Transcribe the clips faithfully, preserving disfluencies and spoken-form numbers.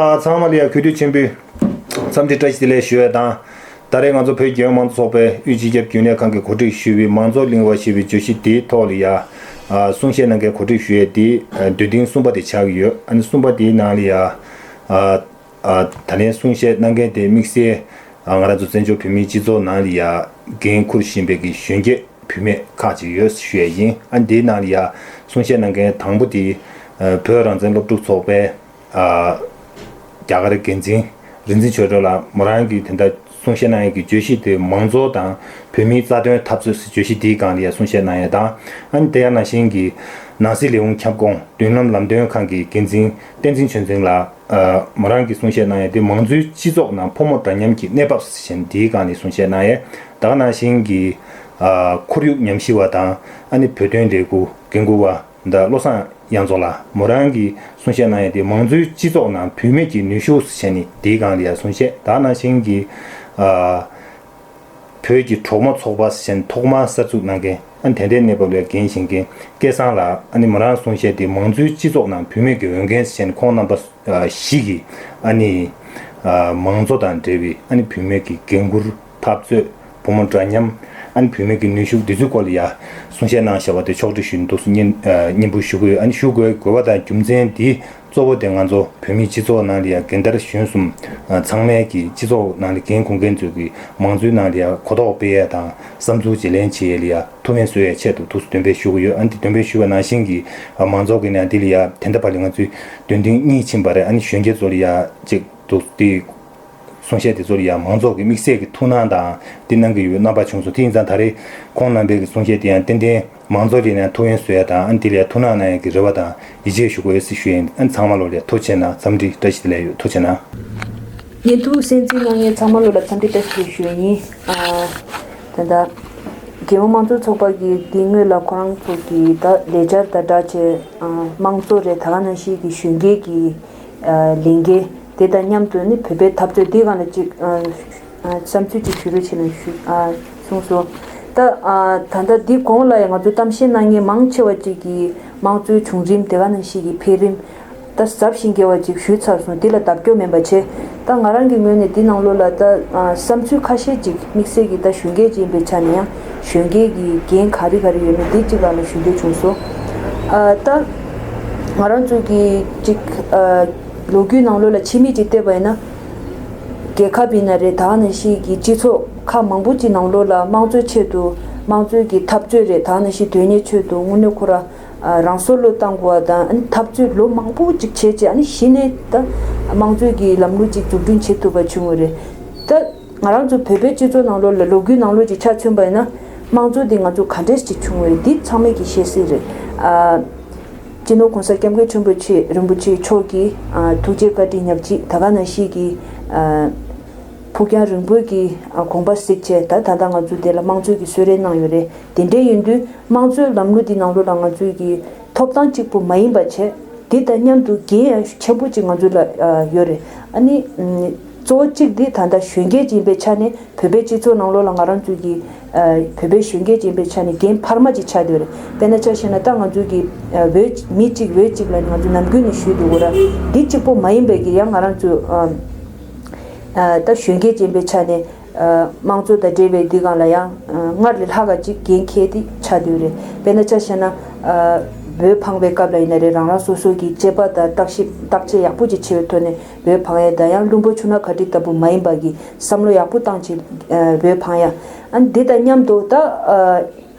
ཨ། ཚང་མ་ལ་ཡ་གུས་འདུད་ཆེན་པོས་འཚམས་འདྲི་བཀྲ་ཤིས་བདེ་ལེགས་ཞུ་ཡ་དང་། ད་རེས་ང་ཚོ་བོད་རྒྱལ་ཡོངས་མང་གཙོ་ཚོགས་པའི་དབུས་སྤྱི་ཁྱབ་རྒྱུན་ལས་ཁང་གིས་གོ་སྒྲིག་ཞུས་པའི་མང་གཙོ་གླེང་བ་ཞེས་པའི་བརྗོད་གཞི་དེའི་ཐོག་ལ་ཡ། ཨ། གསུང་བཤད་གནང་མཁན་གོ་སྒྲིག་ཞུ་ཡས་དེ། ཨ། འདོད་ཐེངས་གསུམ་པ་དེ་ཆགས་ཀྱི་ཡོད། ཨ་ནི་གསུམ་པ་དེའི་ནང་ལ་ཡ། ཨ། ཨ། ད་ལན་གསུང་བཤད་གནང་མཁན་དེ་དམིགས་བསལ། ཨ། ང་རང་ཚོ་བཙན་བྱོལ་བོད་མིའི་སྤྱི་ཚོགས་ནང་ལ་ཡ་འགན་འཁུར་བཞིན་པའི་གི་གཞོན་སྐྱེས་བུད་མེད་ཁག་ཅིག་ཡོད་ཞུ་ཡས་ཡིན། ཨ། འདིའི་ནང་ལ་ཡ་གསུང་བཤད་གནང་མཁན་དང་པོ་དེ། ཨ། བོད་རང་བཙན་སློབ་ཕྲུག་ཚོགས་པའི། ཨ། རྒྱ་གར་འགན་འཛིན་རིག་འཛིན་ཆོས་སྒྲོན་ལགས། མོ་རང་གིས་དེ་འདྲ་གསུང་བཤད་གནང་ཡས་ཀྱི་བརྗོད་གཞི་དེ་མང་གཙོ་དང་བོད་མིའི་རྩ་དོན་འཐབ་རྩོད་ཟེར་བརྗོད་གཞི་དེའི་སྒང་ལ་ཡ་གསུང་བཤད་གནང་ཡས་དང་། ཨ་ནི་དེ་ཡང་ནང་བཞིན་གྱི་ནང་སྲིད་ལས་ཁུངས་ཁྱབ་ཁོངས་མདུན་ལམ་ལམ་སྟོན་ཁང་གི་འགན་འཛིན་བསྟན་འཛིན་ཆོས་འཛིན་ལགས། ཨ། མོ་རང་གིས་གསུང་བཤད་གནང་ཡས་དེ་མང་གཙོའི་སྤྱི་ཚོགས་ནང་ཕོ་མོ་འདྲ་མཉམ་གྱི་གནས་བབ་ཟེར་བྱས་ནས་དེའི་སྒང་ནས་གསུང་བཤད་གནང་ཡས། ད་ག་ནང་བཞིན་གྱི། ཨ། ཁོར་ཡུག་ཉམས་ཞིབ་པ་དང་ཨ་ནི་བོད་དོན་ལས་འགུལ་འགན་འཁུར་བ་ད་བློ་བཟང་དབྱངས་མཚོ་ལགས། མོ་རང་གིས་གསུང་བཤད་གནང་ཡས་དེ་མང་གཙོའི་སྤྱི་ཚོགས་ནང་བུད་མེད་ཀྱི་ནུས་ཤུགས་ཟེར་བྱས་ནས་དེའི་སྒང་ལ་ཡ་གསུང་བཤད། ད་ག་ནང་བཞིན་གྱི། ཨ། བོད་ཀྱི་གྲོགས་མོ་ཚོགས་པ་ཟེར་བྱས་ནས་ཐོག་མར་གསར་འཛུགས་གནང་མཁན། ཨ། དེ་འདྲའི་གནས་བབ་ལ་འགན་བཞེས་མཁན་སྐལ་བཟང་ལགས། ཨ་ནི་མོ་རང་གསུང་བཤད་དེ་མང་གཙོའི་སྤྱི་ཚོགས་ནང་བུད་མེད་ཀྱི་འོས་འགན་ཟེར་བྱས་ནས་ཁོང་རྣམ་པ། ཨ། བཞི་གིས། ཨ་ནི། ཨ། མང་གཙོ་དང་འབྲེལ་བའི། ཨ་ནི་བུད་མེད་ཀྱི་འགན་འཁུར་འཐབ་རྩོད། བུ་མོ་འདྲ་མཉམ། ཨ་ནི་བུད་མེད་ཀྱི་ནུས་ཤུགས་འདི་ཚོའི་སྐོར་ལ་ཡ་གསུང་བཤད་གནང་བཞག་པ་དེ་ཕྱོགས་སྒྲིག་ཞུས་ནས་འདུག་སེ་སྙན། ཨ། སྙན་འབུལ་ཞུ་གི་ཡོད། ཨ་ནི་ཞུ་དགོས་དགོས་པ་དང་རྒྱུ་མཚན་དེ་གཙོ་བོ་དེ་ང་ཚོ་བོད་མིའི་སྤྱི་ཚོགས་ནང་ལ་ཡ་འགན་དར་གཞོན་གསུམ། ཨ། ཚང་མས་ཀྱི་སྤྱི་ཚོགས་ནང་ལ་འགན་འཁུར་མཁན་ཚོས་ཀྱི་མང་གཙོའི་ནང་ལ་ཡ་གོ་རྟོགས་སྤེལ་ཡ་དང་བསམ་ཚུལ་བརྗེ་ལེན་བྱེད་ཡ་ལ་ཡ་ཐུགས་ཕན་གསོས་ཡ་ཆེད་དུ་འདུག་སེ་འདོན་སྤེལ་ཞུ་གི་ཡོད། ཨ་ནི་དེ་འདོན་སྤེལ་ཞུས་པ་ནང་བཞིན་གྱི། ཨ། མང་ཚོགས་ཀྱི་ནང་འདི་ལ་ཡ་དེ་འདྲ་བར་ལ་ང་ཚོས་འདོན་ཐེངས་གཉིས་ཕྱིན་པ་རེད། ཨ་ནི་གཞོན་སྐྱེས་ཚོ་ལ་ཡ་ཅིག་འདུག་སེ། གསུང་བཤད་དེ་ཚོ་ལ་ཡང་མང་ཚོགས་ཀྱི་དམིགས་བསལ་གྱི་ཐུགས་སྣང་དང་དེ་གནང་གི་ཡོད་རྣམ་པ་བྱུང་སོང་། དེ་ཡིན་ཙང་ད་རེས་ཁོང་རྣམ་པའི་གི་གསུང་བཤད་དེ་ཡང་ཏན་ཏན་མང་ཚོགས་ཀྱི་ནང་ཐུགས་ཕན་གསོས་ཡ་དང་། ཨ་ནི་དེ་ལ་ཡང་ཐུགས་སྣང་གནང་ཡ་གི་རེ་བ་དང་ཡིད་ཆེས་ཞུ་དགོས་ཟེར་ཞུ་ཡིན། ཨ་ནི་ཚང་མ་ལོ་ལ་ཡང་ཐུགས་རྗེ་གནང་། འཚམས་འདྲི་བཀྲ་ཤིས་བདེ་ལེགས་ཡོད། ཐུགས་རྗེ་གནང་། བརྙན་ཐུང་གསན་གཟིགས་གནང་མཁན་ཚང་མ་ལོ་ལ་འཚམས་འདྲི་བཀྲ་ཤིས་བདེ་ལེགས་ཞུ་ཡ་ཡིན། ཨ། ད་ལྟ་རྒྱལ་ཡོངས་མང་གཙོ་ཚོགས་པ་གིས་འདི་སྔོན་ལ་ཁོ་རང་ཚོ་གི་ད་ལས་འཆར་དང་སྦྲགས་བྱས། ཨ། དམངས་གཙོ་རེད། ད་ག་ནང་བཞིན་གྱི་གཞོན་སྐྱེས་ཀྱི། ཨ། ལས་འགན་དེ་དང་མཉམ་དུ་ནི་བོད་པའི་འཐབ་རྩོད་འདིའི་སྒང་ལ་ཅིག་ཨ། ཨ། བསམ་ཚུལ་ཅིག་ཞུ་རོགས་བྱས་ན་ཞུ། ཨ། གསུངས་སོང་། ད། ཨ། ད་ལྟ་འདི་གོང་ལ་ཡང་ང་ཚོ་གཏམ་བཤད་གནང་མཁན་མང་ཆེ་བ་ཅིག་གིས་དམངས་གཙོའི་བྱུང་རིམ། དེ་ག་ནང་བཞིན་གྱི་འཕེལ་རིམ། ད་ཟབ་ཞིང་རྒྱས་པ་ཅིག་ཞུས་ཚར་སོང་། འདི་ལ་ལྡབ་སྐྱོར་མིན་པ་བྱས། ད་ང་རང་གི་ངོས་ནས་འདི་ནང་ལོགས་ལ་ད། ཨ། བསམ་ཚུལ་ཁ་ཤས་ཅིག་དམིགས་བསལ་གྱི་ད་གཞོན་སྐྱེས་ཅིག་ཡིན་པའི་ཆ་ནས་ཡང་གཞོན་སྐྱེས་ཀྱི་འགན་ག་རེ་ག་རེ་ཡོད་མེད་འདི་གཅིག་ལ་ལ་ཞུ་འདོད་བྱུང་སོང་། ཨ། ད་ང་རང་ཚོ་གི་ཅིག་ཨ། ལོ་རྒྱུས་ནང་ལོགས་ལ་ཕྱི་མིག་ཅིག་བལྟས་པ་ཡིན་ན། རྒྱལ་ཁབ་ཡིན་ན་རེད། ད་ག་ནང་བཞིན་གྱི་སྤྱི་ཚོགས་ཁག་མང་པོ་ཅིག་ནང་ལོགས་ལ་དམངས་གཙོའི་ཆེད་དུ། དམངས་གཙོའི་གི་འཐབ་རྩོད་རེད། ད་ག་ནང་བཞིན་དོན་གཉེར་ཆེད་དུ་དངོས་གནས་ཁོ་ར། ཨ། རང་སྲོག་བློས་བཏང་དགོས་པ་དང་། ཨ་ནི་འཐབ་རྩོད་ལོ་མང་པོ་ཅིག་བྱས་རྗེས། ཨ་ནི་གཞི་ནས་ད་དམངས་གཙོའི་གི་ལམ་ལུགས་ཅིག་འཛུགས་སྐྲུན་བྱེད་ཐུབ་པ་བྱུང་བ་རེད། ད་ང་རང་ཚོ་བོད་པའི་སྤྱི་ཚོགས་ནང་ལོགས་ལ་ལོ་རྒྱུས་ནང་ལོགས་ཅིག་ཆ་མཚོན་པ་ཡིན་ན། དམངས་གཙོ་འདི་ང་ཚོ་ག་འདྲས་ཅིག་བྱུང་བ་རེད། འདི་ཚང་མས་ཀྱི་ཤེས་གསལ་རེད། ཨ། སྤྱི་ནོར་༸གོང་ས་༸སྐྱབས་མགོན་ཆེན་པོ་ཆེ་རིན་པོ་ཆེ་མཆོག་གིས། ཨ། ཐུགས་རྗེ་བཀའ་དྲིན་ཉག་གཅིག་ད་ག་ནང་བཞིན་གྱི། ཨ། ཕུགས་རྒྱང་རིང་པོའི་གི། ཨ། དགོངས་པ་གཟིགས་བྱས། ད་ད་ལྟ་ང་ཚོ་དེ་ལ་དམངས་གཙོའི་གི་གསོལ་རས་གནང་ཡོད་རེད། དེ་འདྲ་ཡིན་དུས་དམངས་གཙོའི་ལམ་ལུགས་འདི་ནང་ལོགས་ལ་ང་ཚོའི་གི་ཐོབ་ཐང་གཅིག་པུ་མ་ཡིན་པ་བྱས། དེ་དང་མཉམ་དུ་འགན་ཡང་ཆེན་པོ་ཅིག་ང་ཚོ་ལ། ཨ། ཡོད་རེད། ཨ་ནི། ཨམ། གཙོ་བོ་གཅིག་འདི་ད་ལྟ་གཞོན་སྐྱེས་ཅིག་ཡིན་པའི་ཆ་ནས། བོད་པའི་སྤྱི་ཚོགས་ནང་ལོགས་ལ་ང་རང་ཚོའི་གི། ཨ། བོད་པའི་གཞོན་སྐྱེས་ཅིག་ཡིན་པའི་ཆ་ནས་འགན་འཕར་མ་ཅིག་ཆགས་བསྡད་ཡོད་རེད། དཔེར་ན་ཆ་བཞག་ན་ད་ང་ཚོའི་གི། ཨ། འོས། མི་གཅིག་འོས་གཅིག་ལབ་ནས་ང་ཚོ་ནམ་རྒྱུན་ནས་ཞུས་འདུག་གོ་ར། འདི་གཅིག་པོ་མ་ཡིན་པའི་གི་ཡང་ང་རང་ཚོ། ཨ། ཨ། ད་གཞོན་སྐྱེས་ཅིག་ཡིན་པའི་ཆ་ནས། ཨ། དམངས་གཙོ་དང་འབྲེལ་བའི་འདི་སྒང་ལ་ཡང་། ཨ། སྔར་ལས་ལྷག་ག་ཅིག་འགན་འཁྱེར་ཏེ་ཆགས་བསྡད་ཡོད་རེད། དཔེར་ན་ཆ་བཞག་ན། ཨ། འོས་འཕང་བའི་སྐབས་ལ་ཡིན་ན་རེད། རང་རང་སོ་སོ་གི་དཔྱད་པ་དང་བརྟག་ཞིབ་བརྟག་དཔྱད་ཡག་པོ་ཅིག་བྱས་པའི་ཐོག་ནས་འོས་འཕང་ཡ་དང་། ཡང་བླུན་པོ་ཆུང་ན་ག་འདྲ་ལྟ་བུ་མ་ཡིན་པ་གི་བསམ་བློ་ཡག་པོ་བཏང་བྱས། ཨ། འོས་འཕང་ཡ། ཨ་ནི་འདི་དང་མཉམ་དུ་ད། ཨ།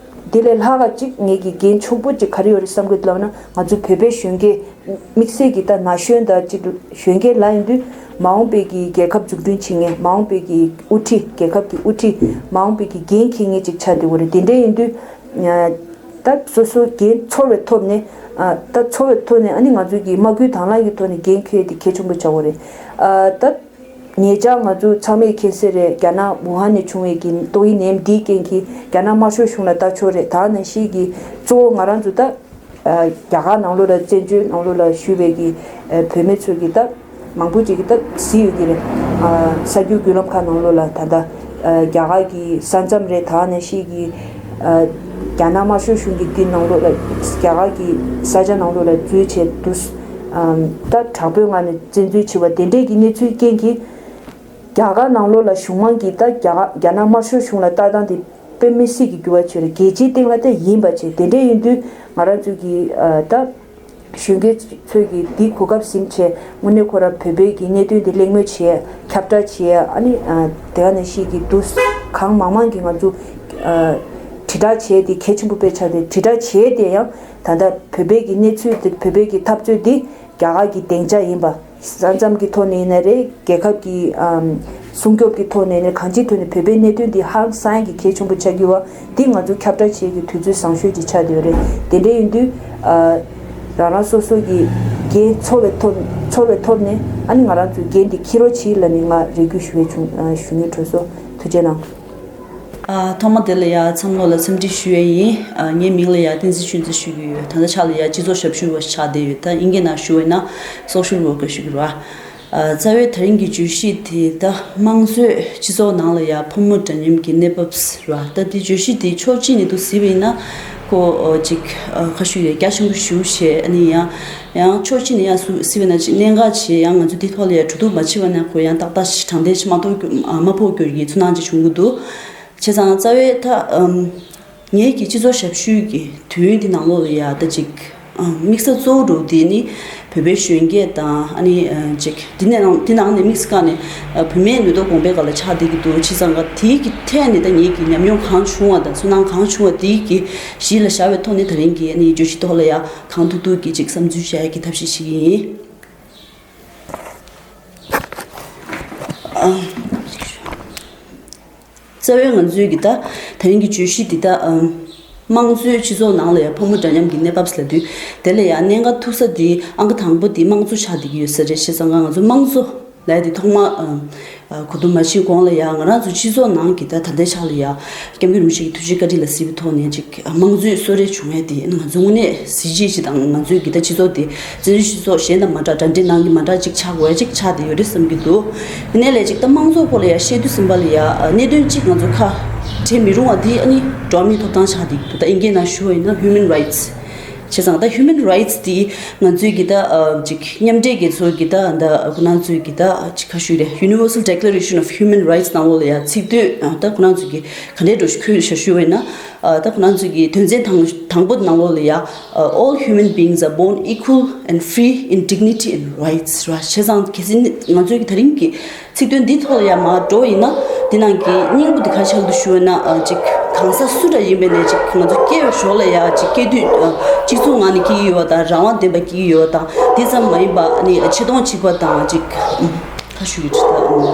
འདི་ལས་ལྷག་ག་ཅིག་ངེད་ཀྱི་འགན་ཆེན་པོ་ཅིག་ག་རེ་ཡོད་རེད་བསམ་གི་འདུག་ལབ་ན། ང་ཚོ་བོད་པའི་གཞོན་སྐྱེས། དམིགས་བསལ་གྱི་ད་ན་གཞོན་དང་གཅིག་གཞོན་སྐྱེས་ལབ་ཡིན་དུས། མ་འོངས་པའི་གི་རྒྱལ་ཁབ་འཛུགས་སྐྲུན་བྱེད་མཁན། མ་འོངས་པའི་གི་དབུ་ཁྲིད། རྒྱལ་ཁབ་ཀྱི་དབུ་ཁྲིད། མ་འོངས་པའི་གི་འགན་འཁྱེར་མཁན་ཅིག་ཆགས་བསྡད་ཡོད་རེད། དེ་འདྲ་ཡིན་དུས། ཨ། ད་སོ་སོ་འགན་ཚོར་བའི་ཐོག་ནས། ཨ། ད་ཚོར་བའི་ཐོག་ནས། ཨ་ནི་ང་ཚོ་གི་མ་བསྐུལ་དང་བླངས་ཀྱི་ཐོག་ནས་འགན་འཁྱེར་དེ་གལ་ཆེན་པོ་ཆགས་ཡོད་རེད། ཨ། ད། ཉེ་ཆར་ང་ཚོ་ཚང་མས་མཁྱེན་གསལ་རེད། རྒྱ་ནག་ཝུ་ཧན་ནས་བྱུང་བའི་གི་ཏོག་དབྱིབས་ནད་ཡམས་འདིའི་རྐྱེན་གྱིས་རྒྱ་ནག་དམར་ཤོག་གཞུང་ལ་ལྟ་ཕྱོགས་རེད། ད་ནང་བཞིན་གྱི་གཙོ་བོ་ང་རང་ཚོ་ད། ཨ། རྒྱ་གར་ནང་ལོགས་ལ་བཙན་བྱོལ་ནང་ལོགས་ལ་བཞུགས་པའི་གི། ཨ། བོད་མི་ཚོ་གི་ད་མང་པོ་ཅིག་གིས་ད་གཟིགས་ཡོད་ཀྱི་རེད། ཨ། གསར་འགྱུར་བརྒྱུད་ལམ་ཁག་ནང་ལོགས་ལ་ད་ལྟ། ཨ། རྒྱ་གར་གྱི་ས་མཚམས་རེད། ད་ནང་བཞིན་གྱི། ཨ། རྒྱ་ནག་དམར་ཤོག་གཞུང་གི་འདི་ནང་ལོགས་ལ། རྒྱ་གར་གྱི་ས་ཆ་ནང་ལོགས་ལ་འཛུལ་བྱས་འདུག་ཨམ་ད་དྲག་པོའི་ངང་ནས་བཙན་འཛུལ་བྱས་པ་དེ་འདྲས་ཀྱི་གནས་ཚུལ་རྐྱེན་གྱིས། རྒྱ་གར་ནང་ལོགས་ལ་གཞུང་མང་གིས་ད་རྒྱ་གར་རྒྱ་ནག་དམར་ཤོག་གཞུང་ལ་ལྟ་སྟངས་དེ་དཔེ་མི་སྲིད་ཀྱི་འགྱུར་བ་བྱས་རེད། རྒྱལ་སྤྱིའི་སྟེང་ལ་ད་ཡིན་པ་བྱས། དེ་འདྲས་ཡིན་དུས་ང་རང་ཚོ་གི་ཨ་ད་གཞོན་སྐྱེས་ཚོས་ཀྱིས་འདི་གོ་སྐབས་ཟིན་བྱས། དངོས་གནས་ཁོ་རང་བོད་པའི་གི་གནད་དོན་འདི་གླེང་མོལ་བྱས། ཁྱབ་བསྒྲགས་བྱས། ཨ་ནི་ཨ་དེ་ག་ནང་བཞིན་གྱི་འདུག་གང་མང་མང་གིས་ང་ཚོ་ཨ་དྲིལ་བསྒྲགས་བྱས་ཏེ་གལ་ཆེན་པོ་དཔེ་ཆགས་ཏེ། དྲིལ་བསྒྲགས་བྱས་ཏེ་ཡང་ད་ལྟ་བོད་པའི་གི་གནས་ཚུལ་འདི། བོད་པའི་གི་འཐབ་རྩོད་འདི་རྒྱ་གར་གྱི་སྡིངས་ཆ་ཡིན་པ། ས་མཚམས་ཀྱི་ཐོག་ནས་ཡིན་ན་རེད། རྒྱལ་ཁབ་ཀྱི་ཨམ་སྲུང་སྐྱོབ་ཀྱི་ཐོག་ནས་ཡིན་ན། གང་ཅིའི་ཐོག་ནས་བོད་པའི་གནད་དོན་འདི་ཧང་སང་གི་གལ་ཆེན་པོ་ཆགས་ཀྱི་ཡོད་པ་འདི་ང་ཚོ་ཁྱབ་བསྒྲགས་བྱེད་ཀྱི་དུས་ཚོད་བཟང་ཤོས་ཅིག་ཆགས་བསྡད་ཡོད་རེད། དེ་འདྲ་ཡིན་དུས་ཨ་རང་རང་སོ་སོ་གི་འགན་ཚོར་བའི་ཐོག་ཚོར་བའི་ཐོག་ནས། ཨ་ནི་ང་རང་ཚོའི་འགན་འདི་འཁྱེར་རོགས་གྱིས་ལབ་ནས་ང་རེ་སྐུལ་ཞུ་བའི་བྱུང་ཞུ་སྙིང་བྲོ་སོང་། ཐུགས་རྗེ་གནང་། ཨ་ཐོག་མ་དེ་ལ་ཡ་ཚང་མ་ལ་འཚམས་འདྲི་ཞུ་ཡས་ཡིན། ཨ་ངའི་མིང་ལ་ཡ་བསྟན་འཛིན་ཆོས་འཛིན་ཞུ་གི་ཡོད། ད་ལྟ་ཆ་ལ་ཡ་སྤྱི་ཚོགས་ཞབས་ཞུ་བ་ཆགས་བསྡད་ཡོད། ད་ཨིན་སྐད་ནང་ཞུ་བ་ཡིན་ན་སོ་ཤལ་ཝར་ཀར་ཞུ་གི་རེད། ཨ་རྩ་བའི་ད་རིང་གི་བརྗོད་གཞི་དེ་ད་དམངས་གཙོའི་སྤྱི་ཚོགས་ནང་ལ་ཡ་ཕོ་མོ་འདྲ་མཉམ་གྱི་གནས་བབ་རེད། ད་དེ་བརྗོད་གཞི་དེ་ཕྱོགས་གཅིག་ནས་འདུག་ཟེར་བ་ཡིན་ན། ཁོ་ཨ་ཅིག་ཨ་ཁ་ཤུ་ཡ་རྒྱ་ཆེན་པོ་ཞེ་པོ་བྱས། ཨ་ནི་ཡང་ཡང་ཕྱོགས་གཅིག་ནས་ཡང་སུ་སི་བས་ན་ཅིག་གནད་འགག་ཆེ། ཡང་ང་ཚོ་དེ་ཐོག་ལ་ཡང་གྲོས་བསྡུར་མ་བྱས་པ་ན་ཁོ་ཡང་ཏག་ཏག་ཞིག་དྲང་བདེན་ཞིག་མ་ཐོག་མ་ཕོག་རྒྱུ་གི་ཚོར་སྣང་ཅིག་བྱུང་གི་འདུག་བྱས་ཙང་རྩ་བའི་ད་ཨམ་ངེད་ཀྱི་སྤྱི་ཚོགས་ཞབས་ཞུའི་གི་དུས་ཡུན་དེ་ནང་ལོགས་ལ་ཡ་ད་ཅིག་ཨམ་དམིགས་ས་གཙོ་བོ་འདྲ་བོ་དེ་ནི་བོད་པའི་གཞོན་སྐྱེས་དང་། ཨ་ནི་ཨ་ཅིག་དེ་ནས་ནང་དེ་ནང་ནས་དམིགས་ས་ག་ནས་ཨ་བུད་མེད་ནུས་སྟོབས་གོང་སྤེལ་སྒང་ལ་ཆགས་བསྡད་ཀྱི་འདུག་བྱས་ཙང་ག་དེའི་གི་ཐད་ནས་ད་ངེད་ཀྱི་ཉམས་མྱོང་གང་བྱུང་བ་དང་ཚོར་སྣང་གང་བྱུང་བ་དེའི་གི་གཞི་ལ་བཞག་པའི་ཐོག་ནས་ད་རིང་གི་ཨ་ནི་བརྗོད་གཞི་ཐོག་ལ་ཡ་གང་ཐུབ་ཐུབ་ཀྱིས་ཅིག་བསམ་ཚུལ་བཤད་ཡག་གི་ཐབས་ཤེས་བྱེད་ཀྱི་ཡིན། ཨ། རྩ་བའི་ང་ཚོའི་གི་ད་ད་རིང་གི་བརྗོད་གཞི་འདི་ད་ཨམ་དམངས་གཙོའི་སྤྱི་ཚོགས་ནང་ལ་ཡང་ཕོ་མོ་འདྲ་མཉམ་གྱི་གནས་བབ་ལབ་དུས། དེ་ལ་ཡང་གནད་འགག་ཐུག་ས་འདི་ཨང་ཀི་དང་པོ་འདི་དམངས་གཙོ་ཆགས་བསྡད་ཀྱི་ཡོད་ས་རེད། བྱས་ཙང་ང་ཚོ་དམངས་གཙོ་ལབ་ཡ་འདི་ཐོག་མ་ཨམ་ཨ་གོ་བསྡུར་མ་བྱེད་གོང་ལ་ཡང་ང་རང་ཚོ་སྤྱི་ཚོགས་ནང་གི་ད་ད་ལྟའི་ཆ་ལ་ཡང་སྐྱབས་མགོན་རིན་པོ་ཆེ་གི་ཐུགས་རྗེ་བཀའ་དྲིན་ལ་གཟིགས་པའི་ཐོག་ནས་ཅིག་དམངས་གཙོའི་གསོལ་རས་བྱུང་ཡས་དེ་ང་ཚོ་དངོས་གནས་གཟི་བརྗིད་ཅིག་དང་། ང་ཚོའི་གི་ད་སྤྱི་ཚོགས་དེ་བཙན་བྱོལ་སྤྱི་ཚོགས་གཞན་དང་མ་འདྲ། འདྲ་འདྲའི་ནང་གི་མ་འདྲ་ཅིག་ཆགས་དགོས་ཡ་ཅིག་ཆགས་བསྡད་ཡོད་རེད་བསམ་གྱི་འདུག་དེ་ནས་ལས་ཅིག་ད་དམངས་གཙོ་སྐོར་ལ་ཡ་བཤད་དུས་ཙམ་པ་ལ་ཡ་གནད་དོན་གཅིག་ང་ཚོ་ཁ་བྲལ་མི་རུང་བ་དེ་ཨ་ནི་འགྲོ་བ་མིའི་ཐོབ་ཐང་ཆགས་བསྡད་ཀྱི་འདུག་ད་ཨིན་སྐད་ནང་ཞུ་བ་ཡིན་ན་human rights། བྱས་ཙང་ད་human rights་དེ་ང་ཚོའི་གི་ད་ཅིག་མཉམ་འབྲེལ་རྒྱལ་ཚོགས་ཀྱི་ད་ད་ཁོ་རང་ཚོའི་གི་ད་ཅིག་ག་ཞུ་རེད། Universal Declaration of Human Rights་ནང་ལོགས་ལ་ཡ་ཚིག་དོན་ད་ཁོ་རང་ཚོའི་གི་ག་འདྲའི་འགྲོ་ཞུ་ཁུལ་ཞུ་བ་ཡིན་ན། ཨ་ད་ཁོ་རང་ཚོའི་གི་དོན་ཚན་དང་དང་པོ་ནང་ལོགས་ལ་ཡ། ཨ། All human beings are born equal and free in dignity and rights། ར། བྱས་ཙང་གལ་སྲིད་ང་ཚོའི་གི་ད་རིང་གི་ཚིག་དོན་འདི་ཐོག་ལ་ཡ་མར་འགྲོ་ཡིན་ན། འདི་ནང་གི་སྙིང་པོ་འདི་ག་ཆགས་འདུག་ཞུ་བ་ན། ཨ། ཅིག་གང་ཟག་སུ་འདྲ་ཡིན་པ་ནས་ཅིག་ང་ཚོ་སྐྱེ་བའི་ཞོར་ལ་ཡ་ཅིག་སྐྱེ་དུས། ཨ། གཅིག་མཚུངས་ངང་ནས་སྐྱེ་གི་ཡོད་པ་དང་། རང་དབང་ལྡན་པ་སྐྱེ་གི་ཡོད་པ་དང་། དེ་ཙམ་མ་ཡིན་པ་ནི་ཆེ་མཐོང་གཅིག་པ་དང་། ཅིག་ཁ་ཞུ་གི་ཅིག་ད།